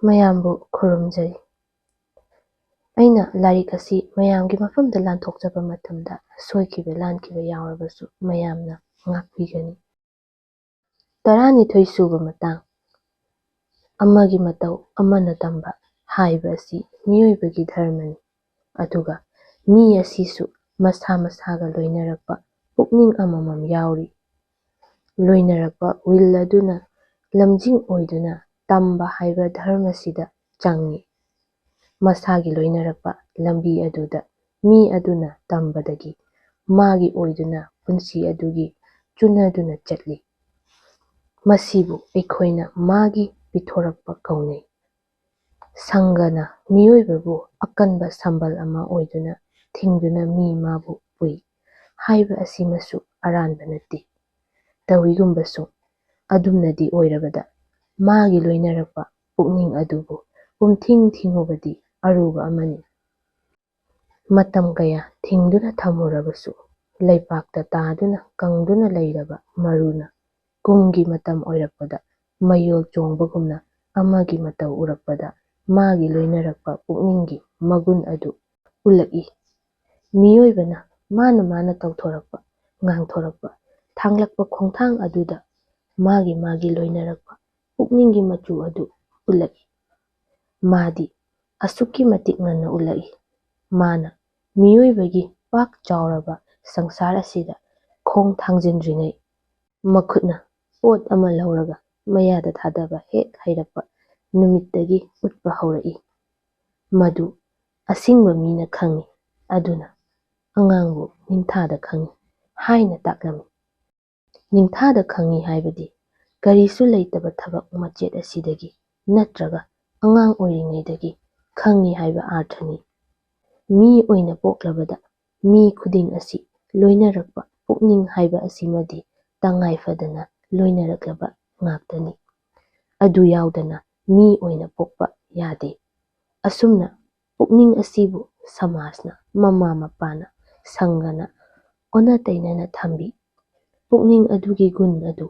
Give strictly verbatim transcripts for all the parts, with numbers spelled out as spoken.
ꯃꯌꯥꯝꯕꯨ ꯈꯨꯔꯨꯝꯖꯔꯤ꯫ ꯑꯩꯅ ꯂꯥꯏꯔꯤꯛ ꯑꯁꯤ ꯃꯌꯥꯝꯒꯤ ꯃꯐꯝꯗ ꯂꯥꯟꯊꯣꯛꯆꯕ ꯃꯇꯝꯗ ꯁꯣꯏꯈꯤꯕ ꯂꯥꯟꯈꯤꯕ ꯌꯥꯎꯔꯕꯁꯨ ꯃꯌꯥꯝꯅ ꯉꯥꯛꯄꯤꯒꯅꯤ꯫ ꯇꯔꯥꯅꯤꯊꯣꯏ ꯁꯨꯕ ꯃꯇꯥꯡ, ꯑꯃꯒꯤ ꯃꯇꯧ ꯑꯃꯅ ꯇꯝꯕ ꯍꯥꯏꯕ ꯑꯁꯤ ꯃꯤꯑꯣꯏꯕꯒꯤ ꯙꯔꯃꯅꯤ꯫ ꯑꯗꯨꯒ ꯃꯤ ꯑꯁꯤꯁꯨ ꯃꯁꯥ ꯃꯁꯥꯒ ꯂꯣꯏꯅꯔꯛꯄ ꯄꯨꯛꯅꯤꯡ ꯑꯃꯃꯝ ꯌꯥꯎꯔꯤ꯫ ꯂꯣꯏꯅꯔꯛꯄ ꯋꯤꯜ ꯑꯗꯨꯅ ꯂꯝꯖꯤꯡ ꯑꯣꯏꯗꯨꯅ ꯇꯝꯕ ꯍꯥꯏꯕ ꯙꯔꯃꯁꯤꯗ ꯆꯪꯏ꯫ ꯃꯁꯥꯒꯤ ꯂꯣꯏꯅꯔꯛꯄ ꯂꯝꯕꯤ ꯑꯗꯨꯗ ꯃꯤ ꯑꯗꯨꯅ ꯇꯝꯕꯗꯒꯤ ꯃꯥꯒꯤ ꯑꯣꯏꯗꯨꯅ ꯄꯨꯟꯁꯤ ꯑꯗꯨꯒꯤ ꯆꯨꯅꯗꯨꯅ ꯆꯠꯂꯤ꯫ ꯃꯁꯤꯕꯨ ꯑꯩꯈꯣꯏꯅ ꯃꯥꯒꯤ ꯄꯤꯊꯣꯔꯛꯄ ꯀꯧꯅꯩ꯫ ꯁꯪꯒꯅ ꯃꯤꯑꯣꯏꯕꯕꯨ ꯑꯀꯟꯕ ꯁꯝꯕꯜ ꯑꯃ ꯑꯣꯏꯗꯨꯅ ꯊꯤꯡꯗꯨꯅ ꯃꯤ ꯃꯥꯕꯨ ꯄꯨꯏ ꯍꯥꯏꯕ ꯑꯁꯤꯃꯁꯨ ꯑꯔꯥꯟꯕ ꯅꯠꯇꯦ꯫ ꯇꯧꯏꯒꯨꯝꯕꯁꯨ ꯑꯗꯨꯝꯅꯗꯤ ꯑꯣꯏꯔꯕꯗ ꯃꯥꯒꯤ ꯂꯣꯏꯅꯔꯛꯄ ꯄꯨꯛꯅꯤꯡ ꯑꯗꯨꯕꯨ ꯄꯨꯝꯊꯤꯡ ꯊꯤꯡꯉꯨꯕꯗꯤ ꯑꯔꯨꯕ ꯑꯃꯅꯤ꯫ ꯃꯇꯝ ꯀꯌꯥ ꯊꯤꯡꯗꯨꯅ ꯊꯝꯃꯨꯔꯕꯁꯨ ꯂꯩꯄꯥꯛꯇ ꯇꯥꯗꯨꯅ ꯀꯪꯗꯨꯅ ꯂꯩꯔꯕ ꯃꯔꯨꯅ ꯀꯨꯝꯒꯤ ꯃꯇꯝ ꯑꯣꯏꯔꯛꯄꯗ ꯃꯌꯣꯜ ꯆꯣꯡꯕꯒꯨꯝꯅ ꯑꯃꯒꯤ ꯃꯇꯧ ꯎꯔꯛꯄꯗ ꯃꯥꯒꯤ ꯂꯣꯏꯅꯔꯛꯄ ꯄꯨꯛꯅꯤꯡꯒꯤ ꯃꯒꯨꯟ ꯑꯗꯨ ꯎꯠꯂꯛꯏ꯫ ꯃꯤꯑꯣꯏꯕꯅ ꯃꯥꯅ ꯃꯥꯅ ꯇꯧꯊꯣꯔꯛꯄ, ꯉꯥꯡꯊꯣꯔꯛꯄ, ꯊꯥꯡꯂꯛꯄ ꯈꯣꯡꯊꯥꯡ ꯑꯗꯨꯗ ꯃꯥꯒꯤ ꯃꯥꯒꯤ ꯂꯣꯏꯅꯔꯛꯄ ꯄꯨꯛꯅꯤꯡꯒꯤ ꯃꯆꯨ ꯑꯗꯨ ꯎꯠꯂꯛꯏ꯫ ꯃꯥꯗꯤ ꯑꯁꯨꯛꯀꯤ ꯃꯇꯤꯛ ꯉꯟꯅ ꯎꯠꯂꯛꯏ꯫ ꯃꯥꯅ ꯃꯤꯑꯣꯏꯕꯒꯤ ꯄꯥꯛ ꯆꯥꯎꯔꯕ ꯁꯪꯁꯥꯔ ꯑꯁꯤꯗ ꯈꯣꯡ ꯊꯥꯡꯖꯤꯟꯗ꯭ꯔꯤꯉꯩ ꯃꯈꯨꯠꯅ ꯄꯣꯠ ꯑꯃ ꯂꯧꯔꯒ ꯃꯌꯥꯗ ꯊꯥꯗꯕ ꯍꯦꯛ ꯍꯩꯔꯛꯄ ꯅꯨꯃꯤꯠꯇꯒꯤ ꯎꯠꯄ ꯍꯧꯔꯛꯏ꯫ ꯃꯗꯨ ꯑꯁꯤꯡꯕ ꯃꯤꯅ ꯈꯪꯏ, ꯑꯗꯨꯅ ꯑꯉꯥꯡꯕꯨ ꯅꯤꯡꯊꯥꯗ ꯈꯪꯏ ꯍꯥꯏꯅ ꯇꯥꯛꯂꯝꯃꯤ꯫ ꯅꯤꯡꯊꯥꯗ ꯈꯪꯏ ꯍꯥꯏꯕꯗꯤ ꯀꯔꯤꯁꯨ ꯂꯩꯇꯕ ꯊꯕꯛ ꯃꯆꯦꯠ ꯑꯁꯤꯗꯒꯤ ꯅꯠꯇ꯭ꯔꯒ ꯑꯉꯥꯡ ꯑꯣꯏꯔꯤꯉꯩꯗꯒꯤ ꯈꯪꯏ ꯍꯥꯏꯕ ꯑꯥꯔꯊꯅꯤ꯫ ꯃꯤ ꯑꯣꯏꯅ ꯄꯣꯛꯂꯕꯗ ꯃꯤ ꯈꯨꯗꯤꯡ ꯑꯁꯤ ꯂꯣꯏꯅꯔꯛꯄ ꯄꯨꯛꯅꯤꯡ ꯍꯥꯏꯕ ꯑꯁꯤꯃꯗꯤ ꯇꯉꯥꯏ ꯐꯗꯅ ꯂꯣꯏꯅꯔꯛꯂꯕ ꯉꯥꯛꯇꯅꯤ꯫ ꯑꯗꯨ ꯌꯥꯎꯗꯅ ꯃꯤ ꯑꯣꯏꯅ ꯄꯣꯛꯄ ꯌꯥꯗꯦ꯫ ꯑꯁꯨꯝꯅ ꯄꯨꯛꯅꯤꯡ ꯑꯁꯤꯕꯨ ꯁꯃꯥꯖꯅ, ꯃꯃꯥ ꯃꯄꯥꯅ, ꯁꯪꯒꯅ ꯑꯣꯟꯅ ꯇꯩꯅꯅ ꯊꯝꯕꯤ꯫ ꯄꯨꯛꯅꯤꯡ ꯑꯗꯨꯒꯤ ꯒꯨꯟ ꯑꯗꯨ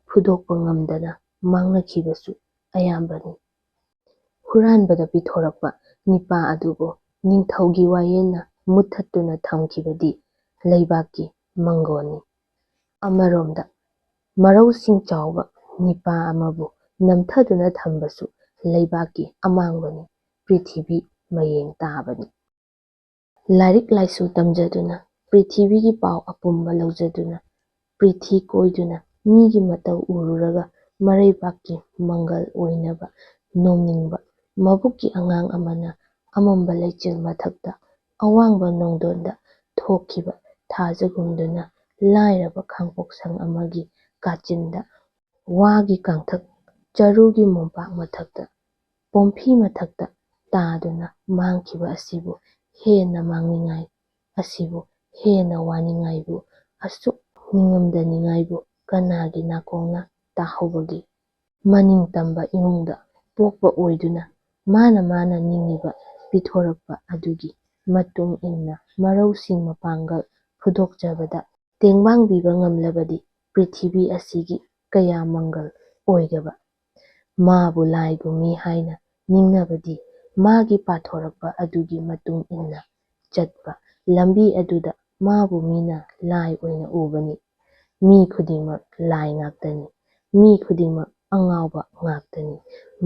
ꯐꯨꯗꯣꯛꯄ ꯉꯝꯗꯅ ꯃꯥꯡꯅꯈꯤꯕꯁꯨ ꯑꯌꯥꯝꯕꯅꯤ꯫ ꯍꯨꯔꯥꯟꯕꯗ ꯄꯤꯊꯣꯔꯛꯄ ꯅꯤꯄꯥ ꯑꯗꯨꯕꯨ ꯅꯤꯡꯊꯧꯒꯤ ꯋꯥꯌꯦꯜꯅ ꯃꯨꯠꯊꯠꯇꯨꯅ ꯊꯝꯈꯤꯕꯗꯤ ꯂꯩꯕꯥꯛꯀꯤ ꯃꯪꯒꯣꯟꯅꯤ꯫ ꯑꯃꯔꯣꯝꯗ, ꯃꯔꯧꯁꯤꯡ ꯆꯥꯎꯕ ꯅꯤꯄꯥ ꯑꯃꯕꯨ ꯅꯝꯊꯗꯨꯅ ꯊꯝꯕꯁꯨ ꯂꯩꯕꯥꯛꯀꯤ ꯑꯃꯥꯡꯕꯅꯤ, ꯄ꯭ꯔꯤꯊꯤꯕꯤ ꯃꯌꯦꯡ ꯇꯥꯕꯅꯤ꯫ ꯂꯥꯏꯔꯤꯛ ꯂꯥꯏꯁꯨ ꯇꯝꯖꯗꯨꯅ, ꯄ꯭ꯔꯤꯊꯤꯕꯤꯒꯤ ꯄꯥꯎ ꯑꯄꯨꯝꯕ ꯂꯧꯖꯗꯨꯅ, ꯄ꯭ꯔꯤꯊꯤ ꯀꯣꯏꯗꯨꯅ ꯃꯤꯒꯤ ꯃꯇꯧ ꯎꯔꯨꯔꯒ ꯃꯔꯩꯕꯥꯛꯀꯤ ꯃꯪꯒꯜ ꯑꯣꯏꯅꯕ ꯅꯣꯡꯅꯤꯡꯕ ꯃꯕꯨꯛꯀꯤ ꯑꯉꯥꯡ ꯑꯃꯅ ꯑꯃꯝꯕ ꯂꯩꯆꯤꯜ ꯃꯊꯛꯇ ꯑꯋꯥꯡꯕ ꯅꯣꯡꯗꯣꯟꯗ ꯊꯣꯛꯈꯤꯕ ꯊꯥꯖꯒꯨꯝꯗꯨꯅ ꯂꯥꯏꯔꯕ ꯈꯥꯡꯄꯣꯛꯁꯪ ꯑꯃꯒꯤ ꯀꯥꯆꯤꯟꯗ ꯋꯥꯒꯤ ꯀꯥꯡꯊꯛ, ꯆꯔꯨꯒꯤ ꯃꯣꯝꯄꯥꯛ ꯃꯊꯛꯇ, ꯄꯣꯝꯐꯤ ꯃꯊꯛꯇ ꯇꯥꯗꯨꯅ ꯃꯥꯡꯈꯤꯕ ꯑꯁꯤꯕꯨ ꯍꯦꯟꯅ ꯃꯥꯡꯅꯤꯡꯉꯥꯏ, ꯑꯁꯤꯕꯨ ꯍꯦꯟꯅ ꯋꯥꯅꯤꯡꯉꯥꯏꯕꯨ, ꯑꯁꯨꯛ ꯅꯤꯡꯉꯝꯗꯅꯤꯡꯉꯥꯏꯕꯨ ꯀꯅꯥꯒꯤ ꯅꯥꯀꯣꯡꯅ ꯇꯥꯍꯧꯕꯒꯦ? ꯃꯅꯤꯡ ꯇꯝꯕ ꯏꯃꯨꯡꯗ ꯄꯣꯛꯄ ꯑꯣꯏꯗꯨꯅ ꯃꯥꯅ ꯃꯥꯅ ꯅꯤꯡꯉꯤꯕ ꯄꯤꯊꯣꯔꯛꯄ ꯑꯗꯨꯒꯤ ꯃꯇꯨꯡ ꯏꯟꯅ ꯃꯔꯧꯁꯤꯡ ꯃꯄꯥꯡꯒꯜ ꯐꯨꯗꯣꯛꯆꯕꯗ ꯇꯦꯡꯕꯥꯡꯕꯤꯕ ꯉꯝꯂꯕꯗꯤ ꯄ꯭ꯔꯤꯊꯤꯕꯤ ꯑꯁꯤꯒꯤ ꯀꯌꯥ ꯃꯪꯒꯜ ꯑꯣꯏꯒꯕ꯫ ꯃꯥꯕꯨ ꯂꯥꯏꯒꯨꯝꯃꯤ ꯍꯥꯏꯅ ꯅꯤꯡꯅꯕꯗꯤ ꯃꯥꯒꯤ ꯄꯥꯊꯣꯔꯛꯄ ꯑꯗꯨꯒꯤ ꯃꯇꯨꯡ ꯏꯟꯅ ꯆꯠꯄ ꯂꯝꯕꯤ ꯑꯗꯨꯗ ꯃꯥꯕꯨ ꯃꯤꯅ ꯂꯥꯏ ꯑꯣꯏꯅ ꯎꯕꯅꯤ꯫ ꯃꯤ ꯈꯨꯗꯤꯡꯃꯛ ꯂꯥꯏ ꯉꯥꯛꯇꯅꯤ꯫ ꯃꯤ ꯈꯨꯗꯤꯡꯃꯛ ꯑꯉꯥꯎꯕ ꯉꯥꯛꯇꯅꯤ꯫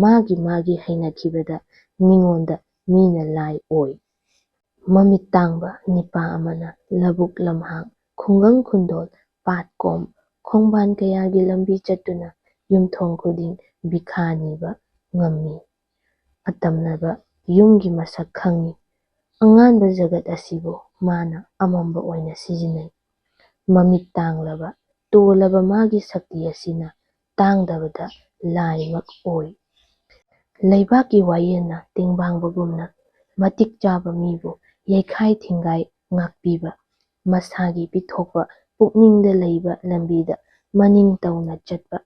ꯃꯥꯒꯤ ꯃꯥꯒꯤ ꯍꯩꯅꯈꯤꯕꯗ ꯃꯤꯉꯣꯟꯗ ꯃꯤꯅ ꯂꯥꯏ ꯑꯣꯏ꯫ ꯃꯃꯤꯠ ꯇꯥꯡꯕ ꯅꯤꯄꯥ ꯑꯃꯅ ꯂꯧꯕꯨꯛ ꯂꯝꯍꯥꯡ, ꯈꯨꯡꯒꯪ ꯈꯨꯟꯗꯣꯜ, ꯄꯥꯠꯀꯣꯝ, ꯈꯣꯡꯕꯥꯟ ꯀꯌꯥꯒꯤ ꯂꯝꯕꯤ ꯆꯠꯇꯨꯅ ꯌꯨꯝꯊꯣꯡ ꯈꯨꯗꯤꯡ ꯚꯤꯈꯥ ꯅꯤꯕ ꯉꯝꯃꯤ꯫ ꯑꯇꯝꯅꯕ ꯌꯨꯝꯒꯤ ꯃꯁꯛ ꯈꯪꯉꯤ꯫ ꯑꯉꯥꯟꯕ ꯖꯒꯠ ꯑꯁꯤꯕꯨ ꯃꯥꯅ ꯑꯃꯝꯕ ꯑꯣꯏꯅ ꯁꯤꯖꯤꯟꯅꯩ꯫ ꯃꯃꯤꯠ ꯇꯥꯡꯂꯕ, ꯇꯣꯜꯂꯕ ꯃꯥꯒꯤ ꯁꯛꯇꯤ ꯑꯁꯤꯅ ꯇꯥꯡꯗꯕꯗ ꯂꯥꯏꯃꯛ ꯑꯣꯏ꯫ ꯂꯩꯕꯥꯛꯀꯤ ꯋꯥꯌꯦꯜꯅ ꯇꯦꯡꯕꯥꯡꯕꯒꯨꯝꯅ ꯃꯇꯤꯛ ꯆꯥꯕ ꯃꯤꯕꯨ ꯌꯩꯈꯥꯏ ꯊꯤꯡꯒꯥꯏ ꯉꯥꯛꯄꯤꯕ, ꯃꯁꯥꯒꯤ ꯄꯤꯊꯣꯛꯄ ꯄꯨꯛꯅꯤꯡꯗ ꯂꯩꯕ ꯂꯝꯕꯤꯗ ꯃꯅꯤꯡ ꯇꯧꯅ ꯆꯠꯄ,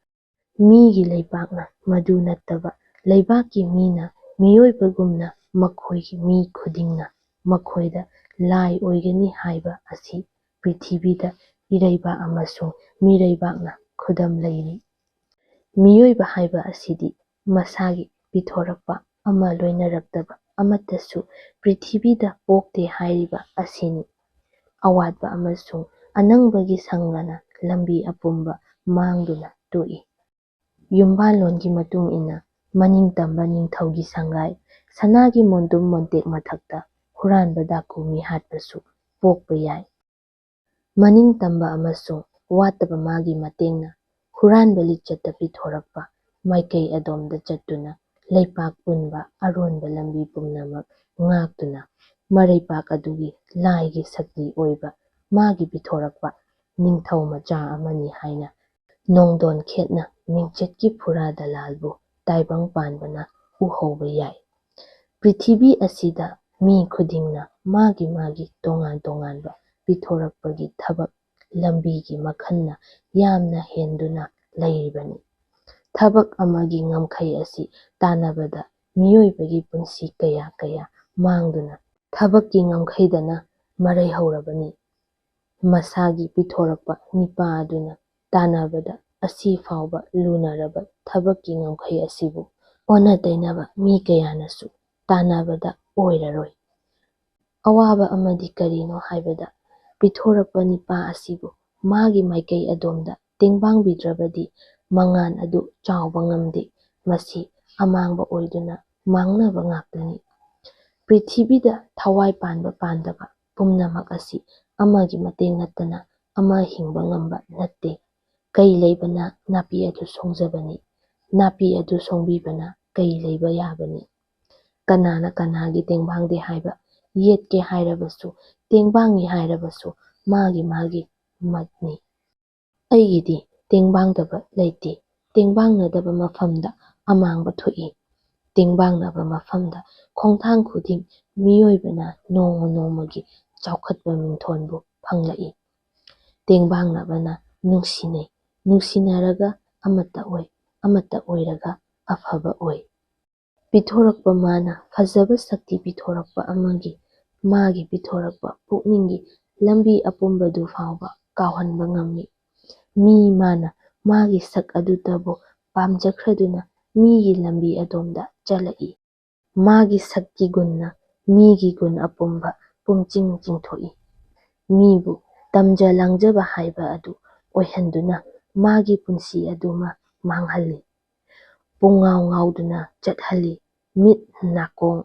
ꯃꯤꯒꯤ ꯂꯩꯕꯥꯛꯅ ꯃꯗꯨ ꯅꯠꯇꯕ ꯂꯩꯕꯥꯛꯀꯤ ꯃꯤꯅ ꯃꯤꯑꯣꯏꯕꯒꯨꯝꯅ ꯃꯈꯣꯏꯒꯤ ꯃꯤ ꯈꯨꯗꯤꯡꯅ ꯃꯈꯣꯏꯗ ꯂꯥꯏ ꯑꯣꯏꯒꯅꯤ ꯍꯥꯏꯕ ꯑꯁꯤ ꯄ꯭ꯔꯤꯊꯤꯕꯤꯗ ꯏꯔꯩꯕꯥꯛ ꯑꯃꯁꯨꯡ ꯃꯤꯔꯩꯕꯥꯛꯅ ꯈꯨꯗꯝ ꯂꯩꯔꯤ꯫ ꯃꯤꯑꯣꯏꯕ ꯍꯥꯏꯕ ꯑꯁꯤꯗꯤ ꯃꯁꯥꯒꯤ ꯄꯤꯊꯣꯔꯛꯄ ꯑꯃ ꯂꯣꯏꯅꯔꯛꯇꯕ ꯑꯃꯠꯇꯁꯨ ꯄ꯭ꯔꯤꯊꯤꯕꯤꯗ ꯄꯣꯛꯇꯦ ꯍꯥꯏꯔꯤꯕ ꯑꯁꯤꯅꯤ꯫ ꯑꯋꯥꯠꯄ ꯑꯃꯁꯨꯡ ꯑꯅꯪꯕꯒꯤ ꯁꯪꯒꯅ ꯂꯝꯕꯤ ꯑꯄꯨꯝꯕ ꯃꯥꯡꯗꯨꯅ ꯇꯣꯛꯏ꯫ ꯌꯨꯝꯕꯥꯜꯂꯣꯟꯒꯤ ꯃꯇꯨꯡ ꯏꯟꯅ, ꯃꯅꯤꯡ ꯇꯝꯕ ꯅꯤꯡꯊꯧꯒꯤ ꯁꯪꯒꯥꯏ, ꯁꯅꯥꯒꯤ ꯃꯣꯟꯗꯨꯝ ꯃꯣꯟꯇꯦꯛ ꯃꯊꯛꯇ ꯍꯨꯔꯥꯟꯕ ꯗꯥꯀꯨ ꯃꯤꯍꯥꯠꯄꯁꯨ ꯄꯣꯛꯄ ꯌꯥꯏ꯫ ꯃꯅꯤꯡ ꯇꯝꯕ ꯑꯃꯁꯨꯡ ꯋꯥꯠꯇꯕ ꯃꯥꯒꯤ ꯃꯇꯦꯡꯅ ꯍꯨꯔꯥꯟꯕ ꯂꯤꯆꯠꯇ ꯄꯤꯊꯣꯔꯛꯄ ꯃꯥꯏꯀꯩ ꯑꯗꯣꯝꯗ ꯆꯠꯇꯨꯅ ꯂꯩꯄꯥꯛ ꯄꯨꯟꯕ ꯑꯔꯣꯟꯕ ꯂꯝꯕꯤ ꯄꯨꯝꯅꯃꯛ ꯉꯥꯛꯇꯨꯅ ꯃꯔꯩꯄꯥꯛ ꯑꯗꯨꯒꯤ ꯂꯥꯏꯒꯤ ꯁꯛꯇꯤ ꯑꯣꯏꯕ ꯃꯥꯒꯤ ꯄꯤꯊꯣꯔꯛꯄ ꯅꯤꯡꯊꯧ ꯃꯆꯥ ꯑꯃꯅꯤ ꯍꯥꯏꯅ ꯅꯣꯡꯗꯣꯟ ꯈꯦꯠꯅ ꯃꯤꯡꯆꯠꯀꯤ ꯐꯨꯔꯥ ꯗꯂꯥꯜꯕꯨ ꯇꯥꯏꯕꯪ ꯄꯥꯟꯕꯅ ꯎꯍꯧꯕ ꯌꯥꯏ꯫ ꯄ꯭ꯔꯤꯊꯤꯕꯤ ꯑꯁꯤꯗ ꯃꯤ ꯈꯨꯗꯤꯡꯅ ꯃꯥꯒꯤ ꯃꯥꯒꯤ ꯇꯣꯉꯥꯟ ꯇꯣꯉꯥꯟꯕ ꯄꯤꯊꯣꯔꯛꯄꯒꯤ ꯊꯕꯛ ꯂꯝꯕꯤꯒꯤ ꯃꯈꯜꯅ ꯌꯥꯝꯅ ꯍꯦꯟꯗꯨꯅ ꯂꯩꯔꯤꯕꯅꯤ꯫ ꯊꯕꯛ ꯑꯃꯒꯤ ꯉꯝꯈꯩ ꯑꯁꯤ ꯇꯥꯟꯅꯕꯗ ꯃꯤꯑꯣꯏꯕꯒꯤ ꯄꯨꯟꯁꯤ ꯀꯌꯥ ꯀꯌꯥ ꯃꯥꯡꯗꯨꯅ ꯊꯕꯛꯀꯤ ꯉꯝꯈꯩꯗꯅ ꯃꯔꯩ ꯍꯧꯔꯕꯅꯤ꯫ ꯃꯁꯥꯒꯤ ꯄꯤꯊꯣꯔꯛꯄ ꯅꯤꯄꯥ ꯑꯗꯨꯅ ꯇꯥꯟꯅꯕꯗ ꯑꯁꯤ ꯐꯥꯎꯕ ꯂꯨꯅꯔꯕ ꯊꯕꯛꯀꯤ ꯉꯝꯈꯩ ꯑꯁꯤꯕꯨ ꯑꯣꯟꯅ ꯇꯩꯅꯕ ꯃꯤ ꯀꯌꯥꯅꯁꯨ ꯇꯥꯟꯅꯕꯗ ꯑꯣꯏꯔꯔꯣꯏ꯫ ꯑꯋꯥꯕ ꯑꯃꯗꯤ ꯀꯔꯤꯅꯣ ꯍꯥꯏꯕꯗ, ꯄꯤꯊꯣꯔꯛꯄ ꯅꯤꯄꯥ ꯑꯁꯤꯕꯨ ꯃꯥꯒꯤ ꯃꯥꯏꯀꯩ ꯑꯗꯣꯝꯗ ꯇꯦꯡꯕꯥꯡꯕꯤꯗ꯭ꯔꯕꯗꯤ ꯃꯉꯥꯜ ꯑꯗꯨ ꯆꯥꯎꯕ ꯉꯝꯗꯦ꯫ ꯃꯁꯤ ꯑꯃꯥꯡꯕ ꯑꯣꯏꯗꯨꯅ ꯃꯥꯡꯅꯕ ꯉꯥꯛꯇꯅꯤ꯫ ꯄ꯭ꯔꯤꯊꯤꯕꯤꯗ ꯊꯋꯥꯏ ꯄꯥꯟꯕ ꯄꯥꯟꯗꯕ ꯄꯨꯝꯅꯃꯛ ꯑꯁꯤ ꯑꯃꯒꯤ ꯃꯇꯦꯡ ꯅꯠꯇꯅ ꯑꯃ ꯍꯤꯡꯕ ꯉꯝꯕ ꯅꯠꯇꯦ꯫ ꯀꯩ ꯂꯩꯕꯅ ꯅꯥꯄꯤ ꯑꯗꯨ ꯁꯣꯡꯖꯕꯅꯤ, ꯅꯥꯄꯤ ꯑꯗꯨ ꯁꯣꯡꯕꯤꯕꯅ ꯀꯩ ꯂꯩꯕ ꯌꯥꯕꯅꯤ꯫ ꯀꯅꯥꯅ ꯀꯅꯥꯒꯤ ꯇꯦꯡꯕꯥꯡꯗꯦ ꯍꯥꯏꯕ, ꯌꯦꯠꯀꯦ ꯍꯥꯏꯔꯕꯁꯨ, ꯇꯦꯡꯕꯥꯡꯉꯤ ꯍꯥꯏꯔꯕꯁꯨ, ꯃꯥꯒꯤ ꯃꯥꯒꯤ ꯃꯠꯅꯤ꯫ ꯑꯩꯒꯤꯗꯤ ꯇꯦꯡꯕꯥꯡꯗꯕ ꯂꯩꯇꯦ꯫ ꯇꯦꯡꯕꯥꯡꯅꯗꯕ ꯃꯐꯝꯗ ꯑꯃꯥꯡꯕ ꯊꯣꯛꯏ꯫ ꯇꯦꯡꯕꯥꯡꯅꯕ ꯃꯐꯝꯗ ꯈꯣꯡꯊꯥꯡ ꯈꯨꯗꯤꯡ ꯃꯤꯑꯣꯏꯕꯅ ꯅꯣꯡꯃ ꯅꯣꯡꯃꯒꯤ ꯆꯥꯎꯈꯠꯄ ꯃꯤꯡꯊꯣꯟꯕꯨ ꯐꯪꯂꯛꯏ꯫ ꯇꯦꯡꯕꯥꯡꯅꯕꯅ ꯅꯨꯡꯁꯤꯅꯩ, ꯅꯨꯡꯁꯤꯅꯔꯒ ꯑꯃꯠꯇ ꯑꯣꯏ, ꯑꯃꯠꯇ ꯑꯣꯏꯔꯒ ꯑꯐꯕ ꯑꯣꯏ꯫ ꯄꯤꯊꯣꯔꯛꯄ ꯃꯥꯅ ꯐꯖꯕ ꯁꯛꯇꯤ ꯄꯤꯊꯣꯔꯛꯄ ꯑꯃꯒꯤ, ꯃꯥꯒꯤ ꯄꯤꯊꯣꯔꯛꯄ ꯄꯨꯛꯅꯤꯡꯒꯤ ꯂꯝꯕꯤ ꯑꯄꯨꯝꯕꯗꯨ ꯐꯥꯎꯕ ꯀꯥꯎꯍꯟꯕ ꯉꯝꯃꯤ꯫ ꯃꯤ ꯃꯥꯅ ꯃꯥꯒꯤ ꯁꯛ ꯑꯗꯨꯇꯕꯨ ꯄꯥꯝꯖꯈ꯭ꯔꯗꯨꯅ ꯃꯤꯒꯤ ꯂꯝꯕꯤ ꯑꯗꯣꯝꯗ ꯆꯠꯂꯛꯏ꯫ ꯃꯥꯒꯤ ꯁꯛꯀꯤ ꯒꯨꯟꯅ ꯃꯤꯒꯤ ꯒꯨꯟ ꯑꯄꯨꯝꯕ ꯄꯨꯝꯆꯤꯡ ꯆꯤꯡꯊꯣꯛꯏ꯫ ꯃꯤꯕꯨ ꯇꯝꯖ ꯂꯥꯡꯖꯕ ꯍꯥꯏꯕ ꯑꯗꯨ ꯑꯣꯏꯍꯟꯗꯨꯅ ꯃꯥꯒꯤ ꯄꯨꯟꯁꯤ ꯑꯗꯨꯃ ꯃꯥꯡꯍꯜꯂꯤ꯫ ꯄꯨꯡꯉꯥꯎ ꯉꯥꯎꯗꯨꯅ ꯆꯠꯍꯜꯂꯤ꯫ ꯃꯤꯠ, ꯅꯥꯀꯣꯡ,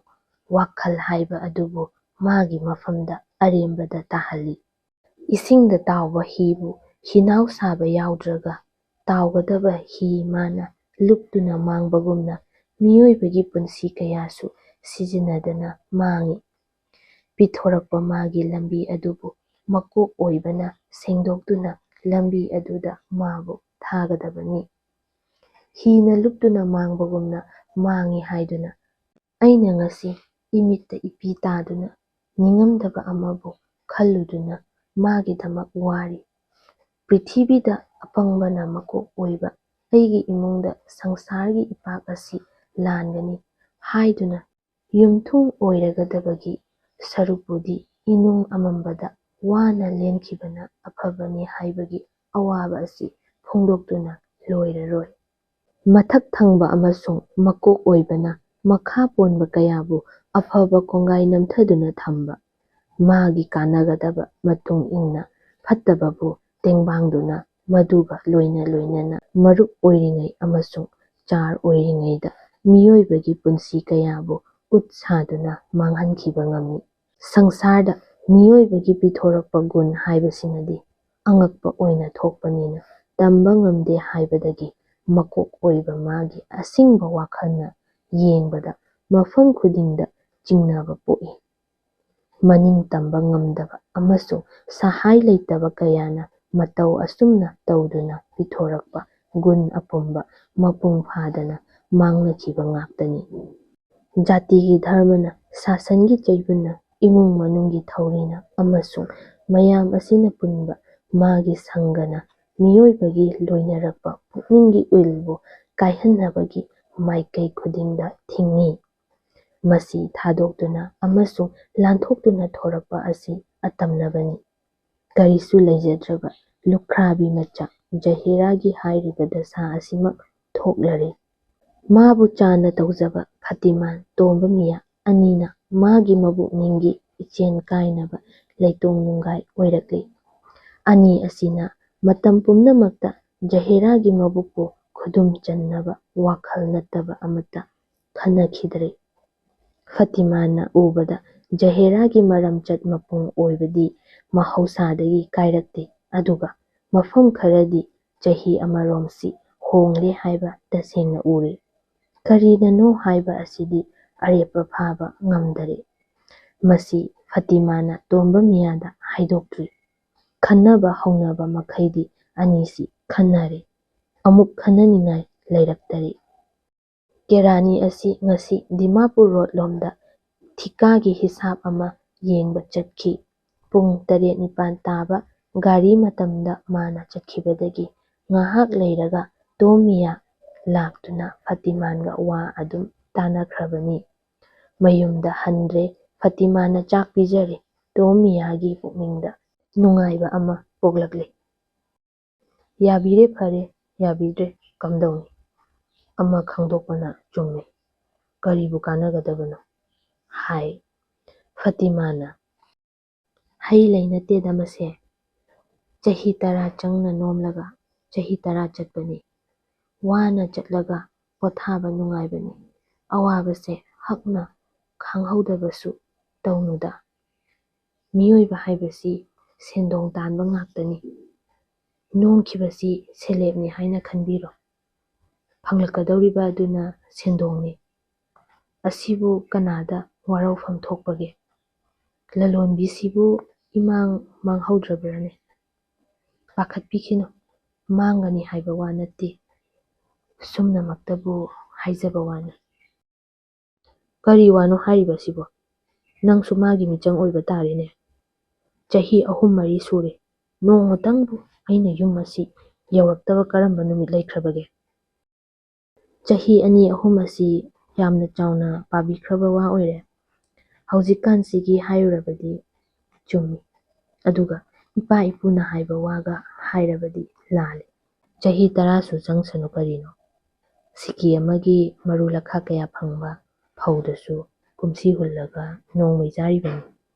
ꯋꯥꯈꯜ ꯍꯥꯏꯕ ꯑꯗꯨꯕꯨ ꯃꯥꯒꯤ ꯃꯐꯝꯗ ꯑꯔꯦꯝꯕꯗ ꯇꯥꯍꯜꯂꯤ꯫ ꯏꯁꯤꯡꯗ ꯇꯥꯎꯕ ꯍꯤꯕꯨ ꯍꯤꯅꯥꯎ ꯁꯥꯕ ꯌꯥꯎꯗ꯭ꯔꯒ ꯇꯥꯎꯒꯗꯕ ꯍꯤ ꯃꯥꯅ ꯂꯨꯞꯇꯨꯅ ꯃꯥꯡꯕꯒꯨꯝꯅ ꯃꯤꯑꯣꯏꯕꯒꯤ ꯄꯨꯟꯁꯤ ꯀꯌꯥꯁꯨ ꯁꯤꯖꯤꯟꯅꯗꯅ ꯃꯥꯡꯏ꯫ ꯄꯤꯊꯣꯔꯛꯄ ꯃꯥꯒꯤ ꯂꯝꯕꯤ ꯑꯗꯨꯕꯨ ꯃꯀꯣꯛ ꯑꯣꯏꯕꯅ ꯁꯦꯡꯗꯣꯛꯇꯨꯅ ꯂꯝꯕꯤ ꯑꯗꯨꯗ ꯃꯥꯕꯨ ꯊꯥꯒꯗꯕꯅꯤ꯫ ꯍꯤꯅ ꯂꯨꯞꯇꯨꯅ ꯃꯥꯡꯕꯒꯨꯝꯅ ꯃꯥꯡꯏ ꯍꯥꯏꯗꯨꯅ ꯑꯩꯅ ꯉꯁꯤ ꯏꯃꯤꯠꯇ ꯏꯄꯤ ꯇꯥꯗꯨꯅ ꯅꯤꯡꯉꯝꯗꯕ ꯑꯃꯕꯨ ꯈꯜꯂꯨꯗꯨꯅ ꯃꯥꯒꯤꯗꯃꯛ ꯋꯥꯔꯤ꯫ ꯄ꯭ꯔꯤꯊꯤꯕꯤꯗ ꯑꯄꯪꯕꯅ ꯃꯀꯣꯛ ꯑꯣꯏꯕ ꯑꯩꯒꯤ ꯏꯃꯨꯡꯗ ꯁꯪꯁꯥꯔꯒꯤ ꯏꯄꯥꯛ ꯑꯁꯤ ꯂꯥꯟꯒꯅꯤ ꯍꯥꯏꯗꯨꯅ ꯌꯨꯝꯊꯨꯡ ꯑꯣꯏꯔꯒꯗꯕꯒꯤ ꯁꯔꯨꯛꯄꯨꯗꯤ ꯏꯅꯨꯡ ꯑꯃꯝꯕꯗ ꯋꯥꯅ ꯂꯦꯟꯈꯤꯕꯅ ꯑꯐꯕꯅꯤ ꯍꯥꯏꯕꯒꯤ ꯑꯋꯥꯕ ꯑꯁꯤ ꯐꯣꯡꯗꯣꯛꯇꯨꯅ ꯂꯣꯏꯔꯔꯣꯏ꯫ ꯃꯊꯛ ꯊꯪꯕ ꯑꯃꯁꯨꯡ ꯃꯀꯣꯛ ꯑꯣꯏꯕꯅ ꯃꯈꯥ ꯄꯣꯟꯕ ꯀꯌꯥꯕꯨ ꯑꯐꯕ ꯈꯣꯡꯒꯥꯏ ꯅꯝꯊꯗꯨꯅ ꯊꯝꯕ, ꯃꯥꯒꯤ ꯀꯥꯟꯅꯒꯗꯕ ꯃꯇꯨꯡ ꯏꯟꯅ ꯐꯠꯇꯕꯕꯨ ꯇꯦꯡꯕꯥꯡꯗꯨꯅ ꯃꯗꯨꯒ ꯂꯣꯏꯅ ꯂꯣꯏꯅꯅ ꯃꯔꯨꯞ ꯑꯣꯏꯔꯤꯉꯩ ꯑꯃꯁꯨꯡ ꯆꯥꯔ ꯑꯣꯏꯔꯤꯉꯩꯗ ꯃꯤꯑꯣꯏꯕꯒꯤ ꯄꯨꯟꯁꯤ ꯀꯌꯥꯕꯨ ꯎꯠ ꯁꯥꯗꯨꯅ ꯃꯥꯡꯍꯟꯈꯤꯕ ꯉꯝꯃꯤ꯫ ꯁꯪꯁꯥꯔꯗ ꯃꯤꯑꯣꯏꯕꯒꯤ ꯄꯤꯊꯣꯔꯛꯄ ꯒꯨꯟ ꯍꯥꯏꯕꯁꯤꯅꯗꯤ ꯑꯉꯛꯄ ꯑꯣꯏꯅ ꯊꯣꯛꯄꯅꯤꯅ ꯇꯝꯕ ꯉꯝꯗꯦ ꯍꯥꯏꯕꯗꯒꯤ ꯃꯀꯣꯛ ꯑꯣꯏꯕ ꯃꯥꯒꯤ ꯑꯁꯤꯡꯕ ꯋꯥꯈꯜꯅ ꯌꯦꯡꯕꯗ ꯃꯐꯝ ꯈꯨꯗꯤꯡꯗ ꯆꯤꯡꯅꯕ ꯄꯣꯛꯏ꯫ ꯃꯅꯤꯡ ꯇꯝꯕ ꯉꯝꯗꯕ ꯑꯃꯁꯨꯡ ꯁꯍꯥꯏ ꯂꯩꯇꯕ ꯀꯌꯥꯅ ꯃꯇꯧ ꯑꯁꯨꯝꯅ ꯇꯧꯗꯨꯅ ꯄꯤꯊꯣꯔꯛꯄ ꯒꯨꯟ ꯑꯄꯨꯝꯕ ꯃꯄꯨꯡ ꯐꯥꯗꯅ ꯃꯥꯡꯂꯈꯤꯕ ꯉꯥꯛꯇꯅꯤ꯫ ꯖꯥꯇꯤꯒꯤ ꯙꯔꯃꯅ, ꯁꯥꯁꯟꯒꯤ ꯆꯩꯕꯨꯅ, ꯏꯃꯨꯡ ꯃꯅꯨꯡꯒꯤ ꯊꯧꯔꯤꯅ ꯑꯃꯁꯨꯡ ꯃꯌꯥꯝ ꯑꯁꯤꯅ ꯄꯨꯟꯕ ꯃꯥꯒꯤ ꯁꯪꯒꯅ ꯃꯤꯑꯣꯏꯕꯒꯤ ꯂꯣꯏꯅꯔꯛꯄ ꯄꯨꯛꯅꯤꯡꯒꯤ ꯎꯏꯜꯕꯨ ꯀꯥꯏꯍꯟꯅꯕꯒꯤ ꯃꯥꯏꯀꯩ ꯈꯨꯗꯤꯡꯗ ꯊꯤꯡꯏ꯫ ꯃꯁꯤ ꯊꯥꯗꯣꯛꯇꯨꯅ ꯑꯃꯁꯨꯡ ꯂꯥꯟꯊꯣꯛꯇꯨꯅ ꯊꯣꯔꯛꯄ ꯑꯁꯤ ꯑꯇꯝꯅꯕꯅꯤ꯫ ꯀꯔꯤꯁꯨ ꯂꯩꯖꯗ꯭ꯔꯕ ꯂꯨꯈ꯭ꯔꯥꯕꯤ ꯃꯆꯥ ꯖꯍꯤꯔꯥꯒꯤ ꯍꯥꯏꯔꯤꯕ ꯗꯁꯥ ꯑꯁꯤꯃꯛ ꯊꯣꯛꯂꯔꯦ꯫ ꯃꯥꯕꯨ ꯆꯥꯅ ꯇꯧꯖꯕ ꯐꯇꯤꯃꯥꯟ, ꯇꯣꯝꯕ ꯃꯤꯌꯥ ꯑꯅꯤꯅ ꯃꯥꯒꯤ ꯃꯕꯨꯛꯅꯤꯡꯒꯤ ꯏꯆꯦꯟ ꯀꯥꯏꯅꯕ ꯂꯩꯇꯣꯡ ꯅꯨꯡꯒꯥꯏ ꯑꯣꯏꯔꯛꯂꯤ꯫ ꯑꯅꯤ ꯑꯁꯤꯅ ꯃꯇꯝ ꯄꯨꯝꯅꯃꯛꯇ ꯖꯍꯦꯔꯥꯒꯤ ꯃꯕꯨꯛꯄꯨ ꯈꯨꯗꯨꯝ ꯆꯟꯅꯕ ꯋꯥꯈꯜ ꯅꯠꯇꯕ ꯑꯃꯠꯇ ꯈꯟꯅꯈꯤꯗ꯭ꯔꯦ꯫ ꯐꯇꯤꯃꯥꯟꯅ ꯎꯕꯗ ꯖꯍꯦꯔꯥꯒꯤ ꯃꯔꯝꯆꯠ ꯃꯄꯨꯡ ꯑꯣꯏꯕꯗꯤ ꯃꯍꯧꯁꯥꯗꯒꯤ ꯀꯥꯏꯔꯛꯇꯦ, ꯑꯗꯨꯒ ꯃꯐꯝ ꯈꯔꯗꯤ ꯆꯍꯤ ꯑꯃꯔꯣꯝꯁꯤ ꯍꯣꯡꯂꯦ ꯍꯥꯏꯕ ꯇꯁꯦꯡꯅ ꯎꯔꯦ꯫ ꯀꯔꯤꯅꯅꯣ ꯍꯥꯏꯕ ꯑꯁꯤꯗꯤ ꯑꯔꯦꯞꯄ ꯐꯥꯕ ꯉꯝꯗꯔꯦ꯫ ꯃꯁꯤ ꯐꯇꯤꯃꯥꯅ ꯇꯣꯝꯕ ꯃꯤꯌꯥꯗ ꯍꯥꯏꯗꯣꯛꯇ꯭ꯔꯤ꯫ ꯈꯟꯅꯕ ꯍꯧꯅꯕ ꯃꯈꯩꯗꯤ ꯑꯅꯤꯁꯤ ꯈꯟꯅꯔꯦ꯫ ꯑꯃꯨꯛ ꯈꯟꯅꯅꯤꯡꯉꯥꯏ ꯂꯩꯔꯛꯇꯔꯦ꯫ ꯀꯦꯔꯥꯅꯤ ꯑꯁꯤ ꯉꯁꯤ ꯗꯤꯃꯥꯄꯨꯔ ꯔꯣꯗ ꯂꯣꯝꯗ ꯊꯤꯀꯥꯒꯤ ꯍꯤꯁꯥꯞ ꯑꯃ ꯌꯦꯡꯕ ꯆꯠꯈꯤ꯫ ꯄꯨꯡ ꯇꯔꯦꯠ ꯅꯤꯄꯥꯟ ꯇꯥꯕ ꯒꯥꯔꯤ ꯃꯇꯝꯗ ꯃꯥꯅ ꯆꯠꯈꯤꯕꯗꯒꯤ ꯉꯥꯏꯍꯥꯛ ꯂꯩꯔꯒ ꯇꯣꯝ ꯃꯤꯌꯥ ꯂꯥꯛꯇꯨꯅ ꯐꯇꯤꯃꯥꯟꯒ ꯋꯥ ꯑꯗꯨꯝ ꯇꯥꯅꯈ꯭ꯔꯕꯅꯤ꯫ ꯃꯌꯨꯝꯗ ꯍꯟꯗ꯭ꯔꯦ꯫ ꯐꯇꯤꯃꯥꯅ ꯆꯥꯛ ꯄꯤꯖꯔꯦ꯫ ꯇꯣꯝ ꯃꯤꯌꯥꯒꯤ ꯄꯨꯛꯅꯤꯡꯗ ꯅꯨꯡꯉꯥꯏꯕ ꯑꯃ ꯄꯣꯛꯂꯛꯂꯦ꯫ "ꯌꯥꯕꯤꯔꯦ, ꯐꯔꯦ, ꯌꯥꯕꯤꯗ꯭ꯔꯦ ꯀꯝꯗꯧꯅꯤ? ꯑꯃ ꯈꯪꯗꯣꯛꯄꯅ ꯆꯨꯝꯃꯦ꯫ ꯀꯔꯤꯕꯨ ꯀꯥꯟꯅꯒꯗꯕꯅꯣ?" ꯍꯥꯏ꯫ ꯐꯇꯤꯃꯥꯅ, "ꯍꯩ ꯂꯩ ꯅꯠꯇꯦꯗ ꯃꯁꯦ꯫ ꯆꯍꯤ ꯇꯔꯥ ꯆꯪꯅ ꯅꯣꯝꯂꯒ ꯆꯍꯤ ꯇꯔꯥ ꯆꯠꯄꯅꯤ꯫ ꯋꯥꯅ ꯆꯠꯂꯒ ꯄꯣꯊꯥꯕ ꯅꯨꯡꯉꯥꯏꯕꯅꯤ꯫ ꯑꯋꯥꯕꯁꯦ ꯍꯛꯅ ꯈꯪꯍꯧꯗꯕꯁꯨ ꯇꯧꯅꯨꯗ꯫ ꯃꯤꯑꯣꯏꯕ ꯍꯥꯏꯕꯁꯤ ꯁꯦꯟꯗꯣꯡ ꯇꯥꯟꯕ ꯉꯥꯛꯇꯅꯤ꯫ ꯅꯣꯝꯈꯤꯕꯁꯤ ꯁꯦꯜꯂꯦꯞꯅꯤ ꯍꯥꯏꯅ ꯈꯟꯕꯤꯔꯣ꯫ ꯐꯪꯂꯛꯀꯗꯧꯔꯤꯕ ꯑꯗꯨꯅ ꯁꯦꯟꯗꯣꯡꯅꯤ꯫ ꯑꯁꯤꯕꯨ ꯀꯅꯥꯗ ꯋꯥꯔꯧꯐꯝ ꯊꯣꯛꯄꯒꯦ? ꯂꯂꯣꯟꯕꯤꯁꯤꯕꯨ ꯏꯃꯥꯡ ꯃꯥꯡꯍꯧꯗ꯭ꯔꯕ꯭ꯔꯅꯦ? ꯄꯥꯈꯠꯄꯤꯈꯤꯅꯨ, ꯃꯥꯡꯒꯅꯤ ꯍꯥꯏꯕ ꯋꯥ ꯅꯠꯇꯦ꯫ ꯁꯨꯝꯅꯃꯛꯇꯕꯨ ꯍꯥꯏꯖꯕ ꯋꯥꯅꯤ꯫" "ꯀꯔꯤ ꯋꯥꯅꯣ ꯍꯥꯏꯔꯤꯕꯁꯤꯕꯣ? ꯅꯪꯁꯨ ꯃꯥꯒꯤ ꯃꯤꯆꯪ ꯑꯣꯏꯕ ꯇꯥꯔꯦꯅꯦ꯫ ꯆꯍꯤ ꯑꯍꯨꯝ ꯃꯔꯤ ꯁꯨꯔꯦ, ꯅꯣꯡꯃꯇꯪꯕꯨ ꯑꯩꯅ ꯌꯨꯝ ꯑꯁꯤ ꯌꯧꯔꯛꯇꯕ ꯀꯔꯝꯕ ꯅꯨꯃꯤꯠ ꯂꯩꯈ꯭ꯔꯕꯒꯦ?" ꯆꯍꯤ ꯑꯅꯤ ꯑꯍꯨꯝ ꯑꯁꯤ ꯌꯥꯝꯅ ꯆꯥꯎꯅ ꯄꯥꯕꯤꯈ꯭ꯔꯕ ꯋꯥ ꯑꯣꯏꯔꯦ꯫ ꯍꯧꯖꯤꯛꯀꯥꯟꯁꯤꯒꯤ ꯍꯥꯏꯔꯨꯔꯕꯗꯤ ꯆꯨꯝꯃꯤ, ꯑꯗꯨꯒ ꯏꯄꯥ ꯏꯄꯨꯅ ꯍꯥꯏꯕ ꯋꯥꯒ ꯍꯥꯏꯔꯕꯗꯤ ꯂꯥꯜꯂꯤ꯫ ꯆꯍꯤ ꯇꯔꯥꯁꯨ ꯆꯪꯁꯅꯨ ꯀꯔꯤꯅꯣ꯫ ꯁꯤꯀꯤ ꯑꯃꯒꯤ ꯃꯔꯨ ꯂꯈꯥ ꯀꯌꯥ ꯐꯪꯕ ꯐꯧꯗꯁꯨ ꯀꯨꯝꯁꯤ ꯍꯨꯜꯂꯒ ꯅꯣꯡꯃꯩ ꯆꯥꯔꯤꯕꯅꯤ꯫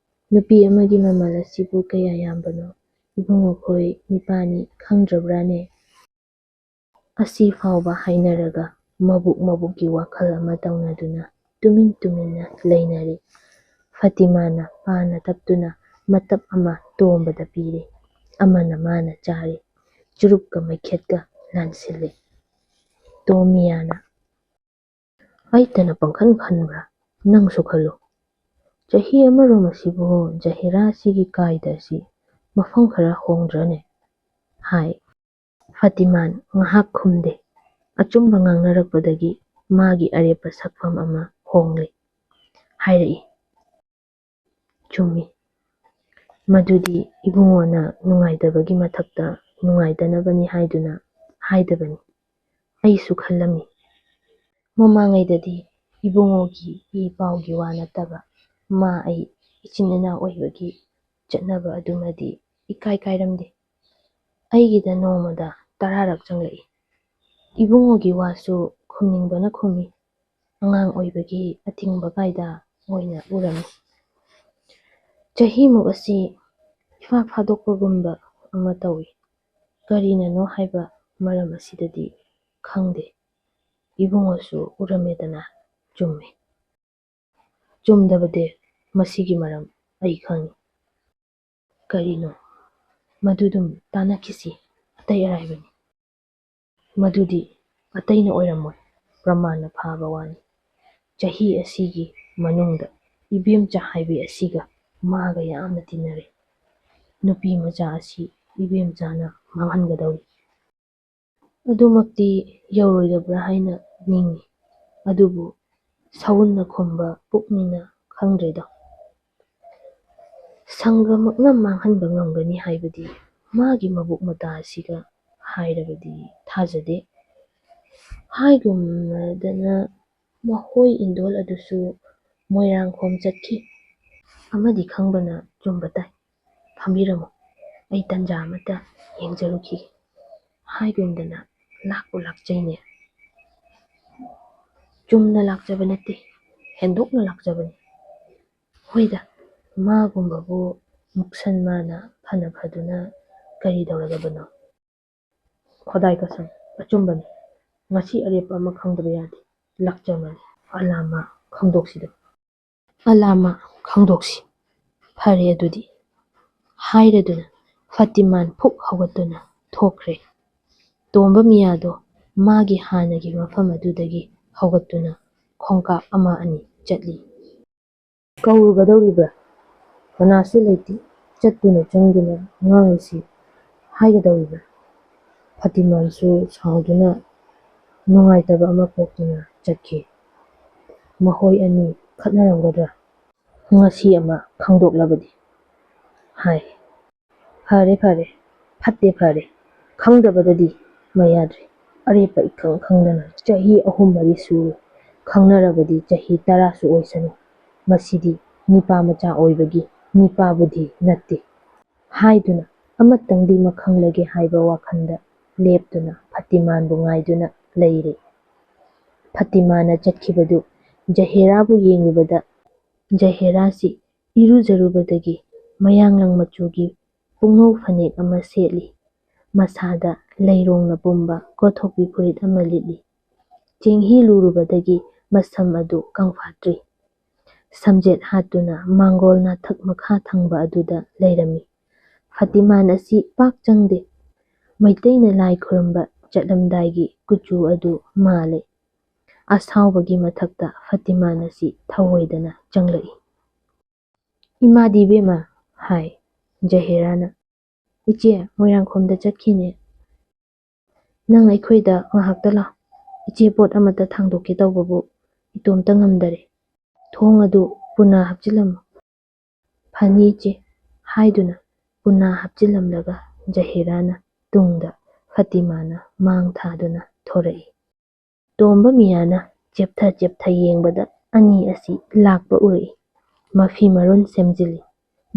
ꯅꯨꯄꯤ ꯑꯃꯒꯤ ꯃꯃꯜ ꯑꯁꯤꯕꯨ ꯀꯌꯥ ꯌꯥꯝꯕꯅꯣ ꯏꯕꯨꯡꯉꯣꯈꯣꯏ ꯅꯤꯄꯥꯅꯤ ꯈꯪꯗ꯭ꯔꯕ꯭ꯔꯥꯅꯦ? ꯑꯁꯤ ꯐꯥꯎꯕ ꯍꯥꯏꯅꯔꯒ ꯃꯕꯨꯛ ꯃꯕꯨꯛꯀꯤ ꯋꯥꯈꯜ ꯑꯃ ꯇꯧꯅꯗꯨꯅ ꯇꯨꯃꯤꯟ ꯇꯨꯃꯤꯟꯅ ꯂꯩꯅꯔꯤ꯫ ꯐꯇꯤꯃꯥꯅ ꯄꯥꯅ ꯇꯞꯇꯨꯅ ꯃꯇꯞ ꯑꯃ ꯇꯣꯝꯕꯗ ꯄꯤꯔꯤ꯫ ꯑꯃꯅ ꯃꯥꯅ ꯆꯥꯔꯤ꯫ ꯆꯨꯔꯨꯞꯀ ꯃꯩꯈꯦꯠꯀ ꯂꯥꯟꯁꯤꯜꯂꯤ꯫ ꯇꯣꯝ ꯃꯤꯌꯥꯅ, "ꯑꯩꯇꯅ ꯄꯪꯈꯟ ꯈꯟꯕ꯭ꯔꯥ? ꯅꯪꯁꯨ ꯈꯜꯂꯨ꯫ ꯆꯍꯤ ꯑꯃꯔꯣꯝ ꯑꯁꯤꯕꯨ ꯖꯍꯤꯔꯥ ꯑꯁꯤꯒꯤ ꯀꯥꯏꯗ ꯑꯁꯤ ꯃꯐꯝ ꯈꯔ ꯍꯣꯡꯗ꯭ꯔꯅꯦ?" ꯍꯥꯏ꯫ ꯐꯇꯤꯃꯥꯟ ꯉꯥꯏꯍꯥꯛ ꯈꯨꯝꯗꯦ꯫ ꯑꯆꯨꯝꯕ ꯉꯥꯡꯅꯔꯛꯄꯗꯒꯤ ꯃꯥꯒꯤ ꯑꯔꯦꯞꯄ ꯁꯛꯐꯝ ꯑꯃ ꯍꯣꯡꯂꯦ꯫ ꯍꯥꯏꯔꯛꯏ, "ꯆꯨꯝꯃꯤ꯫ ꯃꯗꯨꯗꯤ ꯏꯕꯨꯡꯉꯣꯅ ꯅꯨꯡꯉꯥꯏꯇꯕꯒꯤ ꯃꯊꯛꯇ ꯅꯨꯡꯉꯥꯏꯇꯅꯕꯅꯤ ꯍꯥꯏꯗꯨꯅ ꯍꯥꯏꯗꯕꯅꯤ꯫ ꯑꯩꯁꯨ ꯈꯜꯂꯝꯃꯤ꯫ ꯃꯃꯥꯡꯉꯩꯗꯗꯤ ꯏꯕꯨꯡꯉꯣꯒꯤ ꯏ ꯄꯥꯎꯒꯤ ꯋꯥ ꯅꯠꯇꯕ ꯃꯥ ꯑꯩ ꯏꯆꯤꯟ ꯏꯅꯥꯎ ꯑꯣꯏꯕꯒꯤ ꯆꯠꯅꯕ ꯑꯗꯨꯃꯗꯤ ꯏꯀꯥꯏ ꯀꯥꯏꯔꯝꯗꯦ꯫ ꯑꯩꯒꯤꯗ ꯅꯣꯡꯃꯗ ꯇꯔꯥꯔꯛ ꯆꯪꯂꯛꯏ꯫ ꯏꯕꯨꯡꯉꯣꯒꯤ ꯋꯥꯁꯨ ꯈꯨꯝꯅꯤꯡꯕꯅ ꯈꯨꯝꯃꯤ꯫ ꯑꯉꯥꯡ ꯑꯣꯏꯕꯒꯤ ꯑꯊꯤꯡꯕ ꯀꯥꯏꯗ ꯑꯣꯏꯅ ꯎꯔꯝꯃꯤ꯫ ꯆꯍꯤꯃꯨꯛ ꯑꯁꯤ ꯏꯐꯥ ꯐꯥꯗꯣꯛꯄꯒꯨꯝꯕ ꯑꯃ ꯇꯧꯏ꯫ ꯀꯔꯤꯅꯅꯣ ꯍꯥꯏꯕ ꯃꯔꯝ ꯑꯁꯤꯗꯗꯤ ꯈꯪꯗꯦ꯫ ꯏꯕꯨꯡꯉꯣꯁꯨ ꯎꯔꯝꯃꯦꯗꯅ, ꯆꯨꯝꯃꯦ꯫ ꯆꯨꯝꯗꯕꯗꯤ ꯃꯁꯤꯒꯤ ꯃꯔꯝ ꯑꯩ ꯈꯪꯏ꯫ ꯀꯔꯤꯅꯣ? ꯃꯗꯨꯗꯨꯝ ꯇꯥꯟꯅꯈꯤꯁꯤ, ꯑꯇꯩ ꯑꯔꯥꯏꯕꯅꯤ꯫ ꯃꯗꯨꯗꯤ ꯑꯇꯩꯅ ꯑꯣꯏꯔꯝꯃꯣꯏ, ꯄ꯭ꯔꯃꯥꯟꯅ ꯐꯥꯕ ꯋꯥꯅꯤ꯫ ꯆꯍꯤ ꯑꯁꯤꯒꯤ ꯃꯅꯨꯡꯗ ꯏꯕꯦꯝꯆꯥ ꯍꯥꯏꯕꯤ ꯑꯁꯤꯒ ꯃꯥꯒ ꯌꯥꯝꯅ ꯇꯤꯟꯅꯔꯦ꯫ ꯅꯨꯄꯤ ꯃꯆꯥ ꯑꯁꯤ ꯏꯕꯦꯝꯆꯥꯅ ꯃꯥꯡꯍꯟꯒꯗꯧꯔꯤ꯫ ꯑꯗꯨꯃꯛꯇꯤ ꯌꯧꯔꯣꯏꯗꯕ꯭ꯔꯥ ꯍꯥꯏꯅ ꯅꯤꯡꯏ꯫ ꯑꯗꯨꯕꯨ ꯁꯎꯟꯅ ꯈꯨꯝꯕ ꯄꯨꯛꯅꯤꯅ ꯈꯪꯗ꯭ꯔꯦꯗꯣ꯫ ꯁꯪꯒꯃꯛꯅ ꯃꯥꯡꯍꯟꯕ ꯉꯝꯒꯅꯤ ꯍꯥꯏꯕꯗꯤ ꯃꯥꯒꯤ ꯃꯕꯨꯛ ꯃꯇꯥ ꯑꯁꯤꯒ ꯍꯥꯏꯔꯕꯗꯤ ꯊꯥꯖꯗꯦ꯫ ꯍꯥꯏꯒꯨꯝꯅꯗꯅ ꯃꯈꯣꯏ ꯏꯟꯗꯣꯜ ꯑꯗꯨꯁꯨ ꯃꯣꯏꯔꯥꯡꯈꯣꯝ ꯆꯠꯈꯤ꯫ ꯑꯃꯗꯤ ꯈꯪꯕꯅ ꯆꯨꯝꯕ ꯇꯥꯏ꯫ ꯐꯝꯕꯤꯔꯝꯃꯨ, ꯑꯩ ꯇꯟꯖꯥ ꯑꯃꯠꯇ ꯌꯦꯡꯖꯔꯨꯈꯤꯒꯦ꯫ ꯍꯥꯏꯒꯨꯝꯗꯅ ꯂꯥꯛꯄꯨ ꯂꯥꯛꯆꯩꯅꯦ꯫ ꯆꯨꯝꯅ ꯂꯥꯛꯆꯕ ꯅꯠꯇꯦ, ꯍꯦꯟꯗꯣꯛꯅ ꯂꯥꯛꯆꯕꯅꯤ꯫ ꯍꯣꯏꯗ, ꯃꯥꯒꯨꯝꯕꯕꯨ ꯃꯨꯛꯁꯟ ꯃꯥꯅ ꯐꯅ ꯐꯗꯨꯅ ꯀꯔꯤ ꯇꯧꯔꯒꯕꯅꯣ? ꯈꯣꯗꯥꯏ ꯀꯁꯝ, ꯑꯆꯨꯝꯕꯅꯤ꯫ ꯉꯁꯤ ꯑꯔꯦꯞꯄ ꯑꯃ ꯈꯪꯗꯕ ꯌꯥꯗꯦ꯫ ꯂꯥꯛꯆꯃꯅꯤ꯫ ꯑꯂꯥꯃ ꯈꯪꯗꯣꯛꯁꯤꯗ꯫ ꯑꯂꯥꯃ ꯈꯪꯗꯣꯛꯁꯤ꯫ ꯐꯔꯦ ꯑꯗꯨꯗꯤ꯫ ꯍꯥꯏꯔꯗꯨꯅ ꯐꯇꯤꯃꯥꯟ ꯐꯨꯛ ꯍꯧꯒꯠꯇꯨꯅ ꯊꯣꯛꯈ꯭ꯔꯦ꯫ ꯇꯣꯝꯕ ꯃꯤꯌꯥꯗꯣ ꯃꯥꯒꯤ ꯍꯥꯟꯅꯒꯤ ꯃꯐꯝ ꯑꯗꯨꯗꯒꯤ ꯍꯧꯒꯠꯇꯨꯅ ꯈꯣꯡꯀꯥꯞ ꯑꯃ ꯑꯅꯤ ꯆꯠꯂꯤ꯫ "ꯀꯧꯔꯨꯒꯗꯧꯔꯤꯕ꯭ꯔꯥ? ꯀꯅꯥꯁꯨ ꯂꯩꯇꯦ꯫ ꯆꯠꯇꯨꯅ ꯆꯪꯗꯨꯅ ꯉꯥꯡꯂꯨꯁꯤ ꯍꯥꯏꯒꯗꯧꯔꯤꯕ꯭ꯔꯥ?" ꯐꯇꯤꯃꯥꯟꯁꯨ ꯁꯥꯎꯗꯨꯅ ꯅꯨꯡꯉꯥꯏꯇꯕ ꯑꯃ ꯄꯣꯛꯇꯨꯅ ꯆꯠꯈꯤ꯫ "ꯃꯈꯣꯏ ꯑꯅꯤ ꯈꯠꯅꯔꯝꯒꯗ꯭ꯔꯥ? ꯉꯁꯤ ꯑꯃ ꯈꯪꯗꯣꯛꯂꯕꯗꯤ" ꯍꯥꯏ꯫ "ꯐꯔꯦ, ꯐꯔꯦ, ꯐꯠꯇꯦ, ꯐꯔꯦ, ꯈꯪꯗꯕꯗꯗꯤ ꯃꯌꯥꯗ꯭ꯔꯦ꯫ ꯑꯔꯦꯞꯄ ꯏꯈꯪ ꯈꯪꯗꯅ ꯆꯍꯤ ꯑꯍꯨꯝ ꯃꯔꯤ ꯁꯨꯔꯦ꯫ ꯈꯪꯅꯔꯕꯗꯤ ꯆꯍꯤ ꯇꯔꯥꯁꯨ ꯑꯣꯏꯁꯅꯨ꯫ ꯃꯁꯤꯗꯤ ꯅꯤꯄꯥ ꯃꯆꯥ ꯑꯣꯏꯕꯒꯤ ꯅꯤꯄꯥꯕꯨꯗꯤ ꯅꯠꯇꯦ" ꯍꯥꯏꯗꯨꯅ ꯑꯃꯇꯪꯗꯤ ꯃꯈꯪꯂꯒꯦ ꯍꯥꯏꯕ ꯋꯥꯈꯜꯗ ꯂꯦꯞꯇꯨꯅ ꯐꯇꯤꯃꯥꯟꯕꯨ ꯉꯥꯏꯗꯨꯅ ꯂꯩꯔꯦ꯫ ꯐꯇꯤꯃꯥꯅ ꯆꯠꯈꯤꯕꯗꯨ ꯖꯍꯦꯔꯥꯕꯨ ꯌꯦꯡꯂꯨꯕꯗ, ꯖꯍꯦꯔꯥꯁꯤ ꯏꯔꯨꯖꯔꯨꯕꯗꯒꯤ ꯃꯌꯥꯡꯂꯪ ꯃꯆꯨꯒꯤ ꯄꯨꯡꯉꯧ ꯐꯅꯦꯛ ꯑꯃ ꯁꯦꯠꯂꯤ꯫ ꯃꯁꯥꯗ ꯂꯩꯔꯣꯡꯅ ꯄꯨꯝꯕ ꯀꯣꯊꯣꯛꯄꯤ ꯐꯨꯔꯤꯠ ꯑꯃ ꯂꯤꯠꯂꯤ꯫ ꯆꯦꯡꯍꯤ ꯂꯨꯔꯨꯕꯗꯒꯤ ꯃꯁꯝ ꯑꯗꯨ ꯀꯪꯐꯥꯠꯇ꯭ꯔꯤ꯫ ꯁꯝꯖꯦꯠ ꯍꯥꯠꯇꯨꯅ ꯃꯥꯡꯒꯣꯜ ꯅꯥꯊꯛ ꯃꯈꯥ ꯊꯪꯕ ꯑꯗꯨꯗ ꯂꯩꯔꯝꯃꯤ꯫ ꯐꯇꯤꯃꯥꯟ ꯑꯁꯤ ꯄꯥꯛ ꯆꯪꯗꯦ꯫ ꯃꯩꯇꯩꯅ ꯂꯥꯏ ꯈꯨꯔꯨꯝꯕ ꯆꯠꯂꯝꯗꯥꯏꯒꯤ ꯀꯨꯆꯨ ꯑꯗꯨ ꯃꯥꯜꯂꯦ꯫ ꯑꯁꯥꯎꯕꯒꯤ ꯃꯊꯛꯇ ꯐꯇꯤꯃꯥꯟ ꯑꯁꯤ ꯊꯧꯑꯣꯏꯗꯅ ꯆꯪꯂꯛꯏ꯫ "ꯏꯃꯥꯗꯤ ꯏꯕꯦꯝꯃ," ꯍꯥꯏ ꯖꯍꯦꯔꯥꯅ꯫ "ꯏꯆꯦ, ꯃꯣꯏꯔꯥꯡꯈꯣꯝꯗ ꯆꯠꯈꯤꯅꯦ꯫ ꯅꯪ ꯑꯩꯈꯣꯏꯗ ꯉꯥꯏꯍꯥꯛꯇ ꯂꯥꯛ꯫ ꯏꯆꯦ ꯄꯣꯠ ꯑꯃꯇ ꯊꯥꯡꯗꯣꯛꯀꯦ ꯇꯧꯕꯕꯨ ꯏꯇꯣꯝꯇ ꯉꯝꯗꯔꯦ꯫ ꯊꯣꯡ ꯑꯗꯨ ꯄꯨꯟꯅ ꯍꯥꯞꯆꯤꯜꯂꯝꯃꯨ꯫" "ꯐꯅꯤ ꯏꯆꯦ" ꯍꯥꯏꯗꯨꯅ ꯄꯨꯟꯅ ꯍꯥꯞꯆꯤꯜꯂꯝꯂꯒ ꯖꯍꯦꯔꯥꯅ ꯇꯨꯡꯗ ꯐꯇꯤꯃꯥꯅ ꯃꯥꯡ ꯊꯥꯗꯨꯅ ꯊꯣꯔꯛꯏ꯫ ꯇꯣꯝꯕ ꯃꯤꯌꯥꯅ ꯆꯦꯞꯊ ꯆꯦꯞꯊ ꯌꯦꯡꯕꯗ ꯑꯅꯤ ꯑꯁꯤ ꯂꯥꯛꯄ ꯎꯔꯛꯏ꯫ ꯃꯐꯤ ꯃꯔꯣꯟ ꯁꯦꯝꯖꯤꯜꯂꯤ꯫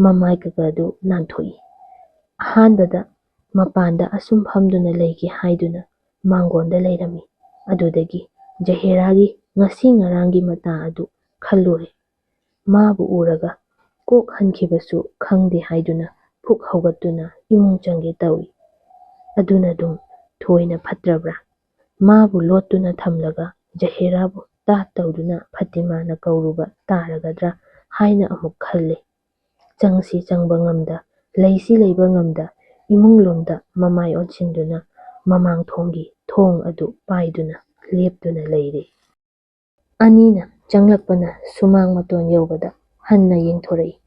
ꯃꯃꯥꯏ ꯀꯀꯥꯗꯨ ꯂꯥꯟꯊꯣꯛꯏ꯫ ꯑꯍꯥꯟꯕꯗ ꯃꯄꯥꯟꯗ ꯑꯁꯨꯝ ꯐꯝꯗꯨꯅ ꯂꯩꯒꯦ ꯍꯥꯏꯗꯨꯅ ꯃꯥꯡꯒꯣꯟꯗ ꯂꯩꯔꯝꯃꯤ꯫ ꯑꯗꯨꯗꯒꯤ ꯖꯍꯦꯔꯥꯒꯤ ꯉꯁꯤ ꯉꯔꯥꯡꯒꯤ ꯃꯇꯥ ꯑꯗꯨ ꯈꯜꯂꯨꯔꯦ꯫ ꯃꯥꯕꯨ ꯎꯔꯒ ꯀꯣꯛ ꯍꯟꯈꯤꯕꯁꯨ ꯈꯪꯗꯦ ꯍꯥꯏꯗꯨꯅ ꯐꯨꯛ ꯍꯧꯒꯠꯇꯨꯅ ꯏꯃꯨꯡ ꯆꯪꯒꯦ ꯇꯧꯏ꯫ ꯑꯗꯨꯅ ꯑꯗꯨꯝ ꯊꯣꯏꯅ ꯐꯠꯇ꯭ꯔꯕ꯭ꯔꯥ? ꯃꯥꯕꯨ ꯂꯣꯠꯇꯨꯅ ꯊꯝꯂꯒ ꯖꯍꯦꯔꯥꯕꯨ ꯇꯥꯠ ꯇꯧꯗꯨꯅ ꯐꯇꯤꯃꯥꯅ ꯀꯧꯔꯨꯕ ꯇꯥꯔꯒꯗ꯭ꯔꯥ ꯍꯥꯏꯅ ꯑꯃꯨꯛ ꯈꯜꯂꯦ꯫ ꯆꯪꯁꯤ ꯆꯪꯕ ꯉꯝꯗ, ꯂꯩꯁꯤ ꯂꯩꯕ ꯉꯝꯗ, ꯏꯃꯨꯡ ꯂꯣꯝꯗ ꯃꯃꯥꯏ ꯑꯣꯟꯁꯤꯟꯗꯨꯅ ꯃꯃꯥꯡ ꯊꯣꯡꯒꯤ ꯊꯣꯡ ꯑꯗꯨ ꯄꯥꯏꯗꯨꯅ ꯂꯦꯞꯇꯨꯅ ꯂꯩꯔꯦ꯫ ꯑꯅꯤꯅ ꯆꯪꯂꯛꯄꯅ ꯁꯨꯃꯥꯡ ꯃꯇꯣꯟ ꯌꯧꯕꯗ ꯍꯟꯅ ꯌꯦꯡꯊꯣꯔꯛꯏ꯫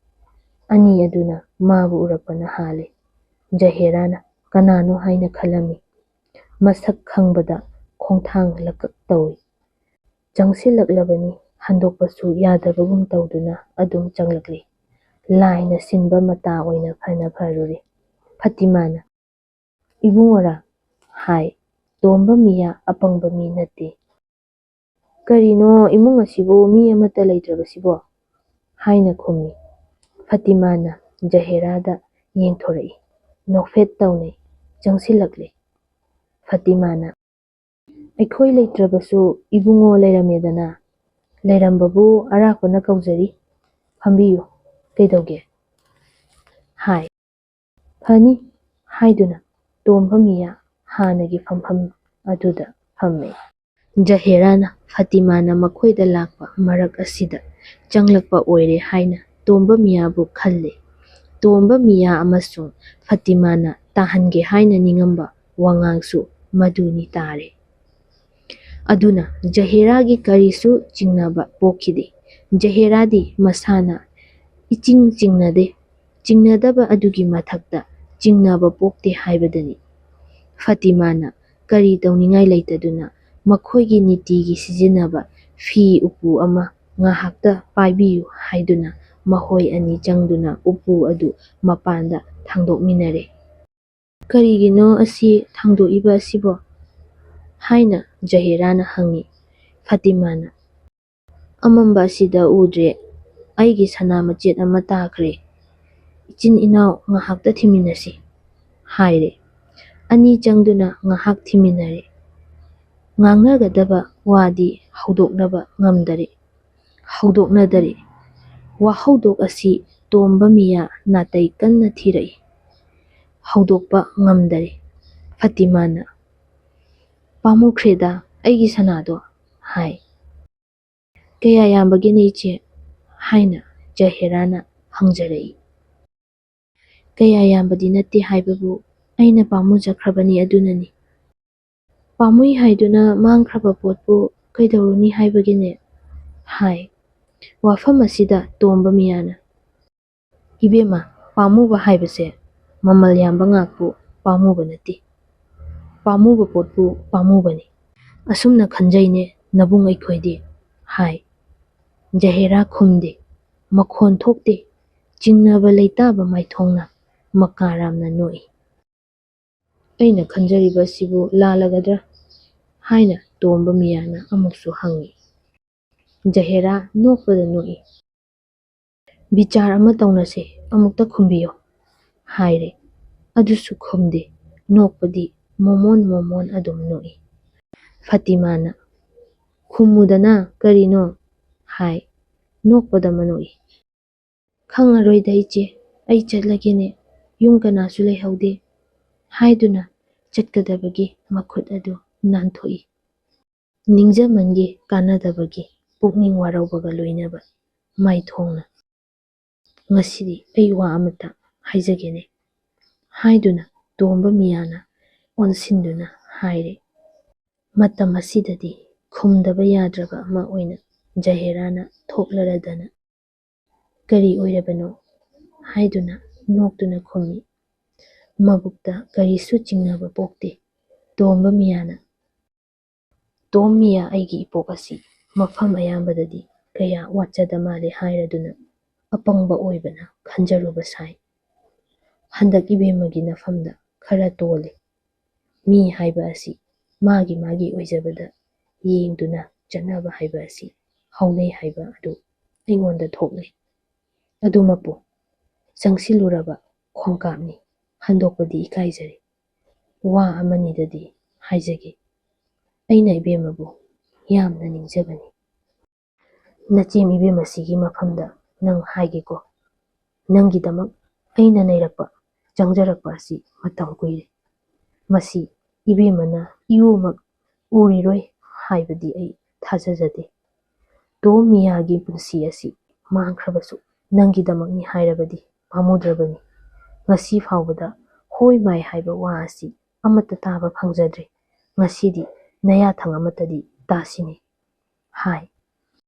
ꯑꯅꯤ ꯑꯗꯨꯅ ꯃꯥꯕꯨ ꯎꯔꯛꯄꯅ ꯍꯥꯜꯂꯦ꯫ ꯖꯍꯦꯔꯥꯅ ꯀꯅꯥꯅꯣ ꯍꯥꯏꯅ ꯈꯜꯂꯝꯃꯤ꯫ ꯃꯁꯛ ꯈꯪꯕꯗ ꯈꯣꯡꯊꯥꯡ ꯂꯛꯀꯛ ꯇꯧꯏ꯫ ꯆꯪꯁꯤꯜꯂꯛꯂꯕꯅꯤ, ꯍꯟꯗꯣꯛꯄꯁꯨ ꯌꯥꯗꯕꯒꯨꯝ ꯇꯧꯗꯨꯅ ꯑꯗꯨꯝ ꯆꯪꯂꯛꯂꯤ꯫ ꯂꯥꯏꯅ ꯁꯤꯟꯕ ꯃꯇꯥ ꯑꯣꯏꯅ ꯐꯅ ꯐꯔꯨꯔꯦ꯫ ꯐꯇꯤꯃꯥꯅ, "ꯏꯕꯨꯡꯉꯣꯔꯥ?" ꯍꯥꯏ꯫ "ꯇꯣꯝꯕ ꯃꯤꯌꯥ ꯑꯄꯪꯕ ꯃꯤ ꯅꯠꯇꯦ꯫" "ꯀꯔꯤꯅꯣ ꯏꯃꯨꯡ ꯑꯁꯤꯕꯨ ꯃꯤ ꯑꯃꯠꯇ ꯂꯩꯇ꯭ꯔꯕꯁꯤꯕꯣ?" ꯍꯥꯏꯅ ꯈꯨꯝꯃꯤ꯫ ꯐꯇꯤꯃꯥꯅ ꯖꯍꯦꯔꯥꯗ ꯌꯦꯡꯊꯣꯔꯛꯏ꯫ ꯅꯣꯛꯐꯦꯠ ꯇꯧꯅꯩ꯫ ꯆꯪꯁꯤꯜꯂꯛꯂꯦ꯫ ꯐꯇꯤꯃꯥꯅ, "ꯑꯩꯈꯣꯏ ꯂꯩꯇ꯭ꯔꯕꯁꯨ ꯏꯕꯨꯡꯉꯣ ꯂꯩꯔꯝꯃꯦꯗꯅ꯫ ꯂꯩꯔꯝꯕꯕꯨ ꯑꯔꯥꯛꯄꯅ ꯀꯧꯖꯔꯤ꯫ ꯐꯝꯕꯤꯌꯨ꯫ ꯀꯩꯗꯧꯒꯦ?" ꯍꯥꯏ꯫ "ꯐꯅꯤ" ꯍꯥꯏꯗꯨꯅ ꯇꯣꯝꯕ ꯃꯤꯌꯥ ꯍꯥꯟꯅꯒꯤ ꯐꯝꯐꯝ ꯑꯗꯨꯗ ꯐꯝꯃꯦ꯫ ꯖꯍꯦꯔꯥꯅ ꯐꯇꯤꯃꯥꯅ ꯃꯈꯣꯏꯗ ꯂꯥꯛꯄ ꯃꯔꯛ ꯑꯁꯤꯗ ꯆꯪꯂꯛꯄ ꯑꯣꯏꯔꯦ ꯍꯥꯏꯅ ꯇꯣꯝꯕ ꯃꯤꯌꯥꯕꯨ ꯈꯜꯂꯦ꯫ ꯇꯣꯝꯕ ꯃꯤꯌꯥ ꯑꯃꯁꯨꯡ ꯐꯇꯤꯃꯥꯅ ꯇꯥꯍꯟꯒꯦ ꯍꯥꯏꯅ ꯅꯤꯡꯉꯝꯕ ꯋꯥꯉꯥꯡꯁꯨ ꯃꯗꯨꯅꯤ ꯇꯥꯔꯦ꯫ ꯑꯗꯨꯅ ꯖꯍꯦꯔꯥꯒꯤ ꯀꯔꯤꯁꯨ ꯆꯤꯡꯅꯕ ꯄꯣꯛꯈꯤꯗꯦ꯫ ꯖꯍꯦꯔꯥꯗꯤ ꯃꯁꯥꯅ ꯏꯆꯤꯡ ꯆꯤꯡꯅꯗꯦ꯫ ꯆꯤꯡꯅꯗꯕ ꯑꯗꯨꯒꯤ ꯃꯊꯛꯇ ꯆꯤꯡꯅꯕ ꯄꯣꯛꯇꯦ ꯍꯥꯏꯕꯗꯅꯤ꯫ ꯐꯇꯤꯃꯥꯅ ꯀꯔꯤ ꯇꯧꯅꯤꯡꯉꯥꯏ ꯂꯩꯇꯗꯨꯅ ꯃꯈꯣꯏꯒꯤ ꯅꯤꯇꯤꯒꯤ ꯁꯤꯖꯤꯟꯅꯕ ꯐꯤ ꯎꯄꯨ ꯑꯃ ꯉꯥꯏꯍꯥꯛꯇ ꯄꯥꯏꯕꯤꯌꯨ ꯍꯥꯏꯗꯨꯅ ꯃꯈꯣꯏ ꯑꯅꯤ ꯆꯪꯗꯨꯅ ꯎꯄꯨ ꯑꯗꯨ ꯃꯄꯥꯟꯗ ꯊꯥꯡꯗꯣꯛꯃꯤꯟꯅꯔꯦ꯫ "ꯀꯔꯤꯒꯤꯅꯣ ꯑꯁꯤ ꯊꯥꯡꯗꯣꯛꯏꯕ ꯑꯁꯤꯕꯣ?" ꯍꯥꯏꯅ ꯖꯍꯦꯔꯥꯅ ꯍꯪꯉꯤ꯫ ꯐꯇꯤꯃꯥꯅ, "ꯑꯃꯝꯕ ꯑꯁꯤꯗ ꯎꯗ꯭ꯔꯦ꯫ ꯑꯩꯒꯤ ꯁꯅꯥ ꯃꯆꯦꯠ ꯑꯃ ꯇꯥꯈ꯭ꯔꯦ꯫ ꯏꯆꯤꯟ ꯏꯅꯥꯎ ꯉꯥꯏꯍꯥꯛꯇ ꯊꯤꯃꯤꯟꯅꯁꯤ" ꯍꯥꯏꯔꯦ꯫ ꯑꯅꯤ ꯆꯪꯗꯨꯅ ꯉꯥꯏꯍꯥꯛ ꯊꯤꯃꯤꯟꯅꯔꯦ꯫ ꯉꯥꯡꯅꯒꯗꯕ ꯋꯥꯗꯤ ꯍꯧꯗꯣꯛꯅꯕ ꯉꯝꯗꯔꯦ꯫ ꯍꯧꯗꯣꯛꯅꯗꯔꯦ꯫ ꯋꯥꯍꯧꯗꯣꯛ ꯑꯁꯤ ꯇꯣꯝꯕ ꯃꯤꯌꯥ ꯅꯥꯇꯩ ꯀꯟꯅ ꯊꯤꯔꯛꯏ꯫ ꯍꯧꯗꯣꯛꯄ ꯉꯝꯗꯔꯦ꯫ ꯐꯇꯤꯃꯥꯅ, "ꯄꯥꯝꯃꯨꯈ꯭ꯔꯦꯗ ꯑꯩꯒꯤ ꯁꯅꯥꯗꯣ" ꯍꯥꯏ꯫ "ꯀꯌꯥ ꯌꯥꯝꯕꯒꯦꯅꯦ ꯏꯆꯦ?" ꯍꯥꯏꯅ ꯖꯍꯦꯔꯥꯅ ꯍꯪꯖꯔꯛꯏ꯫ "ꯀꯌꯥ ꯌꯥꯝꯕꯗꯤ ꯅꯠꯇꯦ ꯍꯥꯏꯕꯕꯨ ꯑꯩꯅ ꯄꯥꯝꯃꯨꯖꯈ꯭ꯔꯕꯅꯤ ꯑꯗꯨꯅꯅꯤ꯫ ꯄꯥꯝꯃꯨꯏ ꯍꯥꯏꯗꯨꯅ ꯃꯥꯡꯈ꯭ꯔꯕ ꯄꯣꯠꯄꯨ ꯀꯩꯗꯧꯔꯨꯅꯤ ꯍꯥꯏꯕꯒꯤꯅꯦ" ꯍꯥꯏ꯫ ꯋꯥꯐꯝ ꯑꯁꯤꯗ ꯇꯣꯝꯕ ꯃꯤꯌꯥꯅ, "ꯏꯕꯦꯝꯃ, ꯄꯥꯝꯃꯨꯕ ꯍꯥꯏꯕꯁꯦ ꯃꯃꯜ ꯌꯥꯝꯕ ꯉꯥꯛꯄꯨ ꯄꯥꯝꯃꯨꯕ ꯅꯠꯇꯦ꯫ ꯄꯥꯝꯃꯨꯕ ꯄꯣꯠꯄꯨ ꯄꯥꯝꯃꯨꯕꯅꯤ꯫ ꯑꯁꯨꯝꯅ ꯈꯟꯖꯩꯅꯦ ꯅꯕꯨꯡ ꯑꯩꯈꯣꯏꯗꯤ" ꯍꯥꯏ꯫ ꯖꯍꯦꯔꯥ ꯈꯨꯝꯗꯦ꯫ ꯃꯈꯣꯟ ꯊꯣꯛꯇꯦ꯫ ꯆꯤꯡꯅꯕ ꯂꯩꯇꯥꯕ ꯃꯥꯏꯊꯣꯡꯅ ꯃꯀꯥꯔꯥꯝꯅ ꯅꯣꯛꯏ꯫ "ꯑꯩꯅ ꯈꯟꯖꯔꯤꯕ ꯑꯁꯤꯕꯨ ꯂꯥꯜꯂꯒꯗ꯭ꯔꯥ?" ꯍꯥꯏꯅ ꯇꯣꯝꯕ ꯃꯤꯌꯥꯅ ꯑꯃꯨꯛꯁꯨ ꯍꯪꯉꯤ꯫ ꯖꯍꯦꯔꯥ ꯅꯣꯛꯄꯗ ꯅꯣꯛꯏ꯫ "ꯕꯤꯆꯥꯔ ꯑꯃ ꯇꯧꯅꯁꯦ, ꯑꯃꯨꯛꯇ ꯈꯨꯝꯕꯤꯌꯨ" ꯍꯥꯏꯔꯦ꯫ ꯑꯗꯨꯁꯨ ꯈꯨꯝꯗꯦ꯫ ꯅꯣꯛꯄꯗꯤ ꯃꯣꯃꯣꯟ ꯃꯣꯃꯣꯟ ꯑꯗꯨꯝ ꯅꯣꯛꯏ꯫ ꯐꯇꯤꯃꯥꯅ, "ꯈꯨꯝꯃꯨꯗꯅ, ꯀꯔꯤꯅꯣ?" ꯍꯥꯏ꯫ ꯅꯣꯛꯄꯗ ꯃꯅꯣꯛꯏ꯫ "ꯈꯪꯉꯔꯣꯏꯗ ꯏꯆꯦ, ꯑꯩ ꯆꯠꯂꯒꯦꯅꯦ, ꯌꯨꯝ ꯀꯅꯥꯁꯨ ꯂꯩꯍꯧꯗꯦ" ꯍꯥꯏꯗꯨꯅ ꯆꯠꯀꯗꯕꯒꯤ ꯃꯈꯨꯠ ꯑꯗꯨ ꯅꯥꯟꯊꯣꯛꯏ꯫ ꯅꯤꯡꯖꯃꯟꯒꯤ ꯀꯥꯟꯅꯗꯕꯒꯤ ꯄꯨꯛꯅꯤꯡ ꯋꯥꯔꯧꯕꯒ ꯂꯣꯏꯅꯕ ꯃꯥꯏꯊꯣꯡꯅ, "ꯉꯁꯤꯗꯤ ꯑꯩ ꯋꯥ ꯑꯃꯇ ꯍꯥꯏꯖꯒꯦꯅꯦ" ꯍꯥꯏꯗꯨꯅ ꯇꯣꯝꯕ ꯃꯤꯌꯥꯅ ꯑꯣꯟꯁꯤꯟꯗꯨꯅ ꯍꯥꯏꯔꯦ꯫ ꯃꯇꯝ ꯑꯁꯤꯗꯗꯤ ꯈꯨꯝꯗꯕ ꯌꯥꯗ꯭ꯔꯕ ꯑꯃ ꯑꯣꯏꯅ ꯖꯍꯦꯔꯥꯅ ꯊꯣꯛꯂꯔꯗꯅ, "ꯀꯔꯤ ꯑꯣꯏꯔꯕꯅꯣ?" ꯍꯥꯏꯗꯨꯅ ꯅꯣꯛꯇꯨꯅ ꯈꯨꯝꯃꯤ꯫ ꯃꯕꯨꯛꯇ ꯀꯔꯤꯁꯨ ꯆꯤꯡꯅꯕ ꯄꯣꯛꯇꯦ꯫ ꯇꯣꯝꯕ ꯃꯤꯌꯥꯅ, "ꯇꯣꯝ ꯃꯤꯌꯥ, ꯑꯩꯒꯤ ꯏꯄꯣꯛ ꯑꯁꯤ ꯃꯐꯝ ꯑꯌꯥꯝꯕꯗꯗꯤ ꯀꯌꯥ ꯋꯥꯠꯆꯗ ꯃꯥꯜꯂꯦ ꯍꯥꯏꯔꯗꯨꯅ ꯑꯄꯪꯕ ꯑꯣꯏꯕꯅ ꯈꯟꯖꯔꯨꯕ ꯁꯥꯏ꯫ ꯍꯟꯗꯛ ꯏꯕꯦꯝꯃꯒꯤ ꯅꯐꯝꯗ ꯈꯔ ꯇꯣꯜꯂꯤ꯫ ꯃꯤ ꯍꯥꯏꯕ ꯑꯁꯤ ꯃꯥꯒꯤ ꯃꯥꯒꯤ ꯑꯣꯏꯖꯕꯗ ꯌꯦꯡꯗꯨꯅ ꯆꯠꯅꯕ ꯍꯥꯏꯕ ꯑꯁꯤ ꯍꯧꯅꯩ ꯍꯥꯏꯕ ꯑꯗꯨ ꯑꯩꯉꯣꯟꯗ ꯊꯣꯛꯂꯦ꯫ ꯑꯗꯨꯃꯛꯄꯨ ꯆꯪꯁꯤꯜꯂꯨꯔꯕ ꯈꯣꯡꯀꯥꯞꯅꯤ꯫ ꯍꯟꯗꯣꯛꯄꯗꯤ ꯏꯀꯥꯏꯖꯔꯦ꯫ ꯋꯥ ꯑꯃꯅꯤꯗꯗꯤ ꯍꯥꯏꯖꯒꯦ꯫ ꯑꯩꯅ ꯏꯕꯦꯝꯃꯕꯨ ꯌꯥꯝꯅ ꯅꯤꯡꯖꯕꯅꯤ꯫ ꯅꯆꯦꯝ ꯏꯕꯦꯝꯃꯁꯤꯒꯤ ꯃꯐꯝꯗ ꯅꯪ ꯍꯥꯏꯒꯦꯀꯣ꯫ ꯅꯪꯒꯤꯗꯃꯛ ꯑꯩꯅ ꯅꯩꯔꯛꯄ, ꯆꯪꯖꯔꯛꯄ ꯑꯁꯤ ꯃꯇꯝ ꯀꯨꯏꯔꯦ꯫ ꯃꯁꯤ ꯏꯕꯦꯝꯃꯅ ꯏꯎꯃꯛ ꯎꯔꯤꯔꯣꯏ ꯍꯥꯏꯕꯗꯤ ꯑꯩ ꯊꯥꯖꯖꯗꯦ꯫ ꯇꯣꯝ ꯃꯤꯌꯥꯒꯤ ꯄꯨꯟꯁꯤ ꯑꯁꯤ ꯃꯥꯡꯈ꯭ꯔꯕꯁꯨ ꯅꯪꯒꯤꯗꯃꯛꯅꯤ ꯍꯥꯏꯔꯕꯗꯤ ꯄꯥꯝꯃꯨꯗ꯭ꯔꯕꯅꯤ꯫ ꯉꯁꯤ ꯐꯥꯎꯕꯗ ꯍꯣꯏ ꯃꯥꯏ ꯍꯥꯏꯕ ꯋꯥ ꯑꯁꯤ ꯑꯃꯠꯇ ꯇꯥꯕ ꯐꯪꯖꯗ꯭ꯔꯤ꯫ ꯉꯁꯤꯗꯤ ꯅꯌꯥꯊꯪ ꯑꯃꯠꯇꯗꯤ ꯇꯥꯁꯤꯅꯦ ꯍꯥꯏ꯫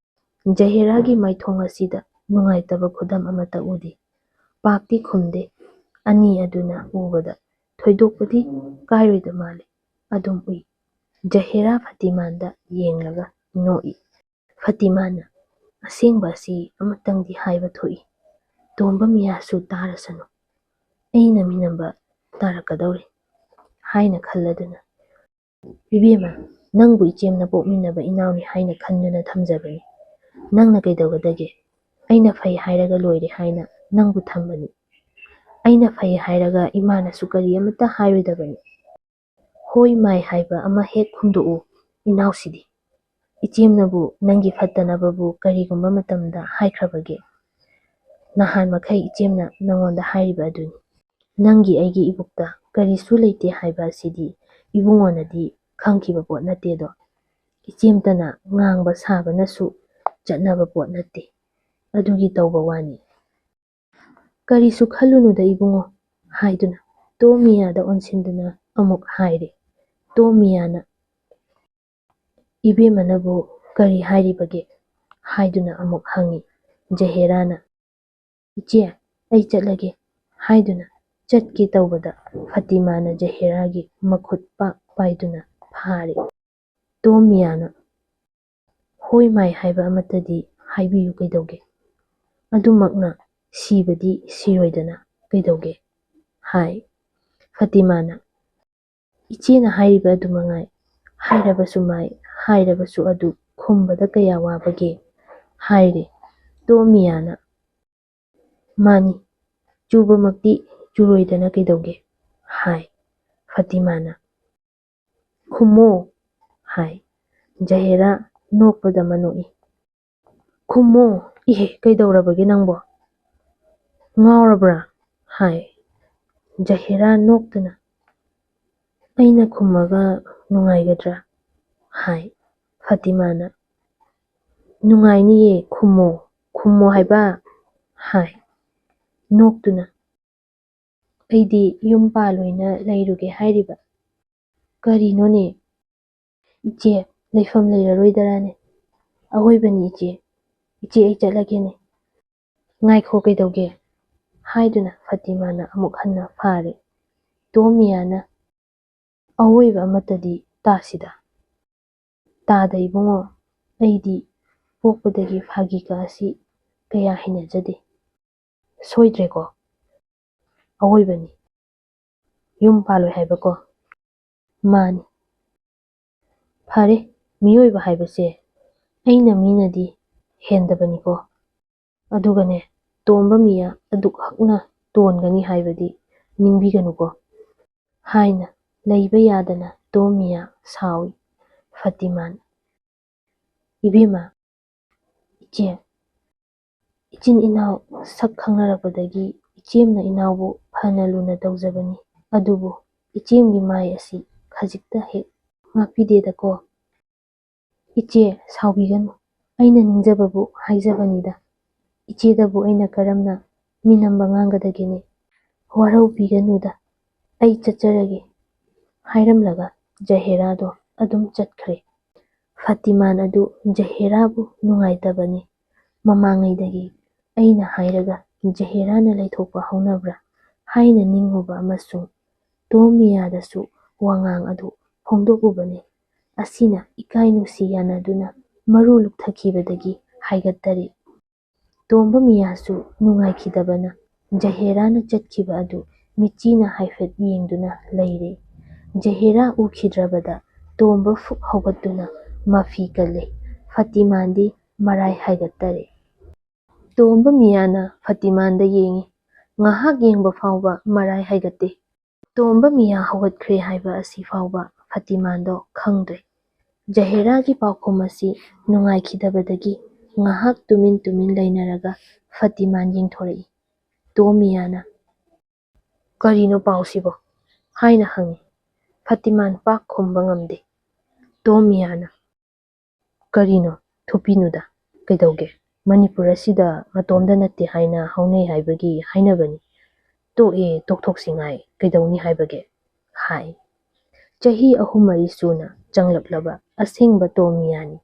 ꯖꯍꯦꯔꯥꯒꯤ ꯃꯥꯏꯊꯣꯡ ꯑꯁꯤꯗ ꯅꯨꯡꯉꯥꯏꯇꯕ ꯈꯨꯗꯝ ꯑꯃꯠꯇ ꯎꯗꯦ꯫ ꯄꯥꯛꯇꯤ ꯈꯨꯝꯗꯦ꯫ ꯑꯅꯤ ꯑꯗꯨꯅ ꯎꯕꯗ ꯊꯣꯏꯗꯣꯛꯄꯗꯤ ꯀꯥꯏꯔꯣꯏꯗ ꯃꯥꯜꯂꯤ꯫ ꯑꯗꯨꯝ ꯎꯏ꯫ ꯖꯍꯦꯔꯥ ꯐꯇꯤꯃꯥꯟꯗ ꯌꯦꯡꯂꯒ ꯅꯣꯛꯏ꯫ ꯐꯇꯤꯃꯥꯟꯅ, "ꯑꯁꯦꯡꯕ ꯑꯁꯤ ꯑꯃꯇꯪꯗꯤ ꯍꯥꯏꯕ ꯊꯣꯛꯏ꯫ ꯇꯣꯝꯕ ꯃꯤꯌꯥꯁꯨ ꯇꯥꯔꯁꯅꯨ꯫ ꯑꯩꯅ ꯃꯤꯅꯝꯕ ꯇꯥꯔꯛꯀꯗꯧꯔꯦ" ꯍꯥꯏꯅ ꯈꯜꯂꯗꯨꯅ, "ꯏꯕꯦꯝꯃ, ꯅꯪꯕꯨ ꯏꯆꯦꯝꯅ ꯄꯣꯛꯃꯤꯟꯅꯕ ꯏꯅꯥꯎꯅꯤ ꯍꯥꯏꯅ ꯈꯟꯗꯨꯅ ꯊꯝꯖꯕꯅꯤ꯫ ꯅꯪꯅ ꯀꯩꯗꯧꯒꯗꯒꯦ? ꯑꯩꯅ ꯐꯩ ꯍꯥꯏꯔꯒ ꯂꯣꯏꯔꯦ ꯍꯥꯏꯅ ꯅꯪꯕꯨ ꯊꯝꯕꯅꯤ꯫ ꯑꯩꯅ ꯐꯩ ꯍꯥꯏꯔꯒ ꯏꯃꯥꯅꯁꯨ ꯀꯔꯤ ꯑꯃꯠꯇ ꯍꯥꯏꯔꯣꯏꯗꯕꯅꯤ꯫ ꯍꯣꯏ ꯃꯥꯏ ꯍꯥꯏꯕ ꯑꯃ ꯍꯦꯛ ꯍꯨꯟꯗꯣꯛꯎ ꯏꯅꯥꯎꯁꯤꯗꯤ꯫ ꯏꯆꯦꯝꯅꯕꯨ ꯅꯪꯒꯤ ꯐꯠꯇꯅꯕꯕꯨ ꯀꯔꯤꯒꯨꯝꯕ ꯃꯇꯝꯗ ꯍꯥꯏꯈ꯭ꯔꯕꯒꯦ? ꯅꯍꯥꯟ ꯃꯈꯩ ꯏꯆꯦꯝꯅ ꯅꯉꯣꯟꯗ ꯍꯥꯏꯔꯤꯕ ꯑꯗꯨꯅꯤ꯫ ꯅꯪꯒꯤ ꯑꯩꯒꯤ ꯏꯕꯨꯛꯇ ꯀꯔꯤꯁꯨ ꯂꯩꯇꯦ ꯍꯥꯏꯕ ꯑꯁꯤꯗꯤ ꯏꯕꯨꯡꯉꯣꯅꯗꯤ ꯈꯪꯈꯤꯕ ꯄꯣꯠ ꯅꯠꯇꯦꯗꯣ꯫ ꯏꯆꯦꯝꯇꯅ ꯉꯥꯡꯕ ꯁꯥꯕꯅꯁꯨ ꯆꯠꯅꯕ ꯄꯣꯠ ꯅꯠꯇꯦ꯫ ꯑꯗꯨꯒꯤ ꯇꯧꯕ ꯋꯥꯅꯤ꯫ ꯀꯔꯤꯁꯨ ꯈꯜꯂꯨꯅꯨꯗ ꯏꯕꯨꯡꯉꯣ" ꯍꯥꯏꯗꯨꯅ ꯇꯣꯝ ꯃꯤꯌꯥꯗ ꯑꯣꯟꯁꯤꯟꯗꯨꯅ ꯑꯃꯨꯛ ꯍꯥꯏꯔꯦ꯫ ꯇꯣꯝ ꯃꯤꯌꯥꯅ, "ꯏꯕꯦꯝꯃꯅꯕꯨ ꯀꯔꯤ ꯍꯥꯏꯔꯤꯕꯒꯦ?" ꯍꯥꯏꯗꯨꯅ ꯑꯃꯨꯛ ꯍꯪꯉꯤ꯫ ꯖꯍꯦꯔꯥꯅ, "ꯏꯆꯦ, ꯑꯩ ꯆꯠꯂꯒꯦ" ꯍꯥꯏꯗꯨꯅ ꯆꯠꯀꯦ ꯇꯧꯕꯗ ꯐꯇꯤꯃꯥꯅ ꯖꯍꯦꯔꯥꯒꯤ ꯃꯈꯨꯠ ꯄꯥꯛ ꯄꯥꯏꯗꯨꯅ ꯐꯥꯔꯦ꯫ ꯇꯣꯝ ꯃꯤꯌꯥꯅ, "ꯍꯣꯏ ꯃꯥꯏ ꯍꯥꯏꯕ ꯑꯃꯠꯇꯗꯤ ꯍꯥꯏꯕꯤꯌꯨ ꯀꯩꯗꯧꯒꯦ? ꯑꯗꯨꯃꯛꯅ ꯁꯤꯕꯗꯤ ꯁꯤꯔꯣꯏꯗꯅ ꯀꯩꯗꯧꯒꯦ?" ꯍꯥꯏ꯫ ꯐꯇꯤꯃꯥꯅ, "ꯏꯆꯦꯅ ꯍꯥꯏꯔꯤꯕ ꯑꯗꯨ ꯃꯉꯥꯏ꯫ ꯍꯥꯏꯔꯕꯁꯨ ꯃꯥꯏ, ꯍꯥꯏꯔꯕꯁꯨ ꯑꯗꯨ ꯈꯨꯝꯕꯗ ꯀꯌꯥ ꯋꯥꯕꯒꯦ?" ꯍꯥꯏꯔꯦ꯫ ꯇꯣꯝ ꯃꯤꯌꯥꯅ, "ꯃꯥꯅꯤ, ꯆꯨꯕꯃꯛꯇꯤ ꯆꯨꯔꯣꯏꯗꯅ ꯀꯩꯗꯧꯒꯦ?" ꯍꯥꯏ꯫ ꯐꯇꯤꯃꯥꯅ, "ꯈꯨꯝꯃꯣ" ꯍꯥꯏ꯫ ꯖꯍꯦꯔꯥ ꯅꯣꯛꯄꯗ ꯃꯅꯣꯛꯏ꯫ "ꯈꯨꯝꯃꯣ, ꯏꯍꯦ, ꯀꯩꯗꯧꯔꯕꯒꯦ ꯅꯪꯕꯣ? ꯉꯥꯎꯔꯕ꯭ꯔꯥ?" ꯍꯥꯏ꯫ ꯖꯍꯦꯔꯥ ꯅꯣꯛꯇꯨꯅ, "ꯑꯩꯅ ꯈꯨꯝꯃꯒ ꯅꯨꯡꯉꯥꯏꯒꯗ꯭ꯔꯥ?" ꯍꯥꯏ꯫ ꯐꯥꯇꯤꯃꯥꯅ, "ꯅꯨꯡꯉꯥꯏꯅꯤꯌꯦ, ꯈꯨꯝꯃꯣ, ꯈꯨꯝꯃꯣ ꯍꯥꯏꯕ," ꯍꯥꯏ꯫ ꯅꯣꯛꯇꯨꯅ, "ꯑꯩꯗꯤ ꯌꯨꯝ ꯄꯥꯜꯂꯣꯏꯅ ꯂꯩꯔꯨꯒꯦ ꯍꯥꯏꯔꯤꯕ꯫ ꯀꯔꯤꯅꯣꯅꯦ? ꯏꯆꯦ, ꯂꯩꯐꯝ ꯂꯩꯔꯔꯣꯏꯗꯔꯥꯅꯦ? ꯑꯋꯣꯏꯕꯅꯤ ꯏꯆꯦ, ꯏꯆꯦ ꯑꯩ ꯆꯠꯂꯒꯦꯅꯦ꯫" "ꯉꯥꯏꯈꯣ, ꯀꯩꯗꯧꯒꯦ?" ꯍꯥꯏꯗꯨꯅ ꯐꯥꯇꯤꯃꯥꯅ ꯑꯃꯨꯛ ꯍꯟꯅ ꯐꯥꯔꯦ꯫ ꯇꯣꯝ ꯃꯤꯌꯥꯅ, "ꯑꯋꯣꯏꯕ ꯑꯃꯠꯇꯗꯤ ꯇꯥꯁꯤꯗ꯫" "ꯇꯥꯗ ꯏꯕꯨꯡꯉꯣ, ꯑꯩꯗꯤ ꯄꯣꯛꯄꯗꯒꯤ ꯐꯥꯒꯤꯒ ꯑꯁꯤ ꯀꯌꯥ ꯍꯩꯅꯖꯗꯦ꯫" "ꯁꯣꯏꯗ꯭ꯔꯦꯀꯣ, ꯑꯋꯣꯏꯕꯅꯤ꯫ ꯌꯨꯝ ꯄꯥꯜꯂꯣꯏ ꯍꯥꯏꯕꯀꯣ?" "ꯃꯥꯅꯤ꯫" "ꯐꯔꯦ, ꯃꯤꯑꯣꯏꯕ ꯍꯥꯏꯕꯁꯦ ꯑꯩꯅ ꯃꯤꯅꯗꯤ ꯍꯦꯟꯗꯕꯅꯤꯀꯣ꯫ ꯑꯗꯨꯒꯅꯦ, ꯇꯣꯝꯕ ꯃꯤꯌꯥ ꯑꯗꯨꯛ ꯍꯛꯅ ꯇꯣꯟꯒꯅꯤ ꯍꯥꯏꯕꯗꯤ ꯅꯤꯡꯕꯤꯒꯅꯨꯀꯣ," ꯍꯥꯏꯅ ꯂꯩꯕ ꯌꯥꯗꯅ ꯇꯣꯝ ꯃꯤꯌꯥ ꯁꯥꯎꯏ꯫ ꯐꯥꯇꯤꯃꯥꯅ, "ꯏꯕꯦꯝꯃ, ꯏꯆꯦ, ꯏꯆꯤꯟ ꯏꯅꯥꯎ ꯁꯛ ꯈꯪꯅꯔꯛꯄꯗꯒꯤ ꯏꯆꯦꯝꯅ ꯏꯅꯥꯎꯕꯨ ꯐꯅ ꯂꯨꯅ ꯇꯧꯖꯕꯅꯤ, ꯑꯗꯨꯕꯨ ꯏꯆꯦꯝꯒꯤ ꯃꯥꯏ ꯑꯁꯤ ꯈꯖꯤꯛꯇ ꯍꯦꯛ ꯉꯥꯛꯄꯤꯗꯦꯗꯀꯣ꯫ ꯏꯆꯦ, ꯁꯥꯎꯕꯤꯒꯅꯨ, ꯑꯩꯅ ꯅꯤꯡꯖꯕꯕꯨ ꯍꯥꯏꯖꯕꯅꯤꯗ꯫ ꯏꯆꯦꯗꯕꯨ ꯑꯩꯅ ꯀꯔꯝꯅ ꯃꯤꯅꯝꯕ ꯉꯥꯡꯒꯗꯒꯦꯅꯦ? ꯋꯥꯔꯧꯕꯤꯒꯅꯨꯗ, ꯑꯩ ꯆꯠꯆꯔꯒꯦ," ꯍꯥꯏꯔꯝꯂꯒ ꯖꯍꯦꯔꯥꯗꯣ ꯑꯗꯨꯝ ꯆꯠꯈ꯭ꯔꯦ꯫ ꯐꯥꯇꯤꯃꯥꯟ ꯑꯗꯨ ꯖꯍꯦꯔꯥꯕꯨ ꯅꯨꯡꯉꯥꯏꯇꯕꯅꯤ꯫ ꯃꯃꯥꯡꯉꯩꯗꯒꯤ ꯑꯩꯅ ꯍꯥꯏꯔꯒ ꯖꯍꯦꯔꯥꯅ ꯂꯩꯊꯣꯛꯄ ꯍꯧꯅꯕ꯭ꯔꯥ ꯍꯥꯏꯅ ꯅꯤꯡꯉꯨꯕ ꯑꯃꯁꯨꯡ ꯇꯣꯝ ꯃꯤꯌꯥꯗꯁꯨ ꯋꯥꯉꯥꯡ ꯑꯗꯨ ꯐꯣꯡꯗꯣꯛꯎꯕꯅꯤ꯫ ꯑꯁꯤꯅ ꯏꯀꯥꯏ ꯅꯨꯡꯁꯤ ꯌꯥꯅꯗꯨꯅ ꯃꯔꯨ ꯂꯨꯛꯊꯈꯤꯕꯗꯒꯤ ꯍꯥꯏꯒꯠꯇꯔꯤ꯫ ꯇꯣꯝꯕ ꯃꯤꯌꯥꯁꯨ ꯅꯨꯡꯉꯥꯏꯈꯤꯗꯕꯅ ꯖꯍꯦꯔꯥꯅ ꯆꯠꯈꯤꯕ ꯑꯗꯨ ꯃꯤꯠꯆꯤꯅ ꯍꯥꯏꯐꯦꯠ ꯌꯦꯡꯗꯨꯅ ꯂꯩꯔꯦ꯫ ꯖꯍꯦꯔꯥ ꯎꯈꯤꯗ꯭ꯔꯕꯗ ꯇꯣꯝꯕ ꯐꯨꯛ ꯍꯧꯒꯠꯇꯨꯅ ꯃꯐꯤ ꯀꯜꯂꯦ꯫ ꯐꯥꯇꯤꯃꯥꯟꯗꯤ ꯃꯔꯥꯏ ꯍꯥꯏꯒꯠꯇꯔꯦ꯫ ꯇꯣꯝꯕ ꯃꯤꯌꯥꯅ ꯐꯥꯇꯤꯃꯥꯟꯗ ꯌꯦꯡꯏ꯫ ꯉꯥꯏꯍꯥꯛ ꯌꯦꯡꯕ ꯐꯥꯎꯕ ꯃꯔꯥꯏ ꯍꯥꯏꯒꯠꯇꯦ꯫ ꯇꯣꯝꯕ ꯃꯤꯌꯥ ꯍꯧꯒꯠꯈ꯭ꯔꯦ ꯍꯥꯏꯕ ꯑꯁꯤ ꯐꯥꯎꯕ ꯐꯥꯇꯤꯃꯥꯟꯗꯣ ꯈꯪꯗ꯭ꯔꯦ꯫ ꯖꯍꯦꯔꯥꯒꯤ ꯄꯥꯎꯈꯨꯝ ꯑꯁꯤ ꯅꯨꯡꯉꯥꯏꯈꯤꯗꯕꯗꯒꯤ ꯉꯥꯏꯍꯥꯛ ꯇꯨꯃꯤꯟ ꯇꯨꯃꯤꯟ ꯂꯩꯅꯔꯒ ꯐꯇꯤꯃꯥꯟ ꯌꯦꯡꯊꯣꯔꯛꯏ꯫ ꯇꯣꯃꯤꯌꯥꯅ, "ꯀꯔꯤꯅꯣ ꯄꯥꯎꯁꯤꯕꯣ?" ꯍꯥꯏꯅ ꯍꯪꯉꯤ꯫ ꯐꯇꯤꯃꯥꯟ ꯄꯥꯛ ꯈꯨꯝꯕ ꯉꯝꯗꯦ꯫ ꯇꯣꯃꯤꯌꯥꯅ, "ꯀꯔꯤꯅꯣ? ꯊꯣꯛꯄꯤꯅꯨꯗ꯫ ꯀꯩꯗꯧꯒꯦ? ꯃꯅꯤꯄꯨꯔ ꯑꯁꯤꯗ ꯃꯇꯣꯝꯗ ꯅꯠꯇꯦ ꯍꯥꯏꯅ ꯍꯧꯅꯩ ꯍꯥꯏꯕꯒꯤ ꯍꯥꯏꯅꯕꯅꯤ꯫ ꯇꯣꯛꯑꯦ, ꯇꯣꯛꯊꯣꯛꯁꯤ ꯉꯥꯏ꯫ ꯀꯩꯗꯧꯅꯤ ꯍꯥꯏꯕꯒꯦ?" ꯍꯥꯏ꯫ ꯆꯍꯤ ꯑꯍꯨꯝ ꯃꯔꯤ ꯁꯨꯅ ꯆꯪꯂꯛꯂꯕ ꯑꯁꯦꯡꯕ ꯇꯣꯃꯤꯌꯥꯅꯤ꯫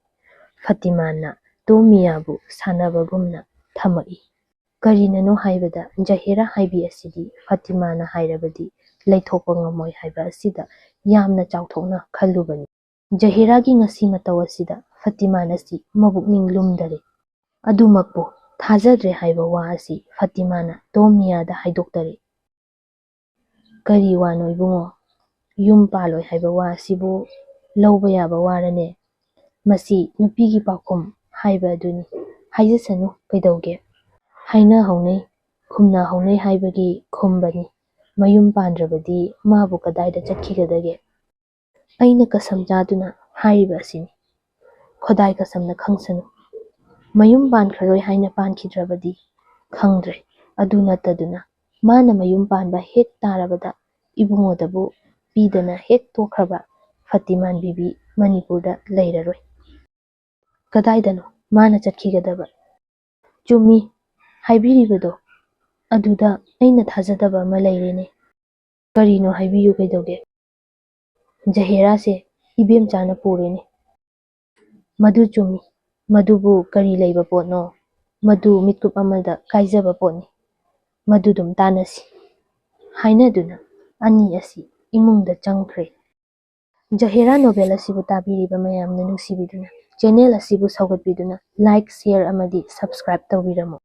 ꯐꯇꯤꯃꯥꯟꯅ ꯇꯣꯃꯤꯌꯥꯕꯨ ꯁꯥꯟꯅꯕꯒꯨꯝꯅ ꯊꯝꯃꯛꯏ꯫ ꯀꯔꯤꯅꯅꯣ ꯍꯥꯏꯕꯗ ꯖꯍꯦꯔꯥ ꯍꯥꯏꯕꯤ ꯑꯁꯤꯗꯤ ꯐꯇꯤꯃꯥꯅ ꯍꯥꯏꯔꯕꯗꯤ ꯂꯩꯊꯣꯛꯄ ꯉꯝꯃꯣꯏ ꯍꯥꯏꯕ ꯑꯁꯤꯗ ꯌꯥꯝꯅ ꯆꯥꯎꯊꯣꯛꯅ ꯈꯜꯂꯨꯕꯅꯤ꯫ ꯖꯍꯦꯔꯥꯒꯤ ꯉꯁꯤ ꯃꯇꯧ ꯑꯁꯤꯗ ꯐꯇꯤꯃꯥꯟ ꯑꯁꯤ ꯃꯕꯨꯛꯅꯤꯡ ꯂꯨꯝꯗꯔꯦ꯫ ꯑꯗꯨꯃꯛꯄꯨ ꯊꯥꯖꯗ꯭ꯔꯦ ꯍꯥꯏꯕ ꯋꯥ ꯑꯁꯤ ꯐꯇꯤꯃꯥꯅ ꯇꯣꯃꯤꯌꯥꯗ ꯍꯥꯏꯗꯣꯛꯇꯔꯦ꯫ "ꯀꯔꯤ ꯋꯥꯅꯣ ꯏꯕꯨꯡꯉꯣ? ꯌꯨꯝ ꯄꯥꯜꯂꯣꯏ ꯍꯥꯏꯕ ꯋꯥ ꯑꯁꯤꯕꯨ ꯂꯧꯕ ꯌꯥꯕ ꯋꯥꯔꯅꯦ? ꯃꯁꯤ ꯅꯨꯄꯤꯒꯤ ꯄꯥꯎꯈꯨꯝ ꯍꯥꯏꯕ ꯑꯗꯨꯅꯤ꯫ ꯍꯥꯏꯖꯁꯅꯨ, ꯀꯩꯗꯧꯒꯦ? ꯍꯥꯏꯅ ꯍꯧꯅꯩ, ꯈꯨꯝꯅ ꯍꯧꯅꯩ ꯍꯥꯏꯕꯒꯤ ꯈꯨꯝꯕꯅꯤ꯫ ꯃꯌꯨꯝ ꯄꯥꯟꯗ꯭ꯔꯕꯗꯤ ꯃꯥꯕꯨ ꯀꯗꯥꯏꯗ ꯆꯠꯈꯤꯒꯗꯒꯦ?" ꯑꯩꯅ ꯀꯁꯝ ꯆꯥꯗꯨꯅ ꯍꯥꯏꯔꯤꯕ ꯑꯁꯤꯅꯤ꯫ ꯈꯣꯗꯥꯏ ꯀꯁꯝꯅ ꯈꯪꯁꯅꯨ꯫ ꯃꯌꯨꯝ ꯄꯥꯟꯈ꯭ꯔꯔꯣꯏ ꯍꯥꯏꯅ ꯄꯥꯟꯈꯤꯗ꯭ꯔꯕꯗꯤ ꯈꯪꯗ꯭ꯔꯦ꯫ ꯑꯗꯨ ꯅꯠꯇꯗꯨꯅ ꯃꯥꯅ ꯃꯌꯨꯝ ꯄꯥꯟꯕ ꯍꯦꯛ ꯇꯥꯔꯕꯗ ꯏꯕꯨꯡꯉꯣꯗꯕꯨ ꯄꯤꯗꯅ ꯍꯦꯛ ꯇꯣꯛꯈ꯭ꯔꯕ ꯐꯇꯤꯃꯥꯟ ꯕꯤꯕꯤ ꯃꯅꯤꯄꯨꯔꯗ ꯂꯩꯔꯔꯣꯏ꯫ ꯀꯗꯥꯏꯗꯅꯣ ꯃꯥꯅ ꯆꯠꯈꯤꯒꯗꯕ? ꯆꯨꯝꯃꯤ, ꯍꯥꯏꯕꯤꯔꯤꯕꯗꯣ꯫ ꯑꯗꯨꯗ ꯑꯩꯅ ꯊꯥꯖꯗꯕ ꯑꯃ ꯂꯩꯔꯦꯅꯦ꯫ ꯀꯔꯤꯅꯣ ꯍꯥꯏꯕꯤꯌꯨ, ꯀꯩꯗꯧꯒꯦ? ꯖꯍꯦꯔꯥꯁꯦ ꯏꯕꯦꯝꯆꯥꯅ ꯄꯨꯔꯦꯅꯦ꯫ ꯃꯗꯨ ꯆꯨꯝꯃꯤ꯫ ꯃꯗꯨꯕꯨ ꯀꯔꯤ ꯂꯩꯕ ꯄꯣꯠꯅꯣ? ꯃꯗꯨ ꯃꯤꯠꯀꯨꯞ ꯑꯃꯗ ꯀꯥꯏꯖꯕ ꯄꯣꯠꯅꯤ꯫ ꯃꯗꯨꯗꯨꯝ ꯇꯥꯟꯅꯁꯤ꯫ ꯍꯥꯏꯅꯗꯨꯅ ꯑꯅꯤ ꯑꯁꯤ ꯏꯃꯨꯡꯗ ꯆꯪꯈ꯭ꯔꯦ꯫ ꯖꯍꯦꯔꯥ ꯅꯣꯚꯦꯜ ꯑꯁꯤꯕꯨ ꯇꯥꯕꯤꯔꯤꯕ ꯃꯌꯥꯝꯅ ꯅꯨꯡꯁꯤꯕꯤꯗꯨꯅ ꯆꯦꯅꯦꯜ ꯑꯁꯤꯕꯨ ꯁꯧꯒꯠꯄꯤꯗꯨꯅ like, share ꯑꯃꯗꯤ subscribe ꯇꯧꯕꯤꯔꯝꯃꯨ꯫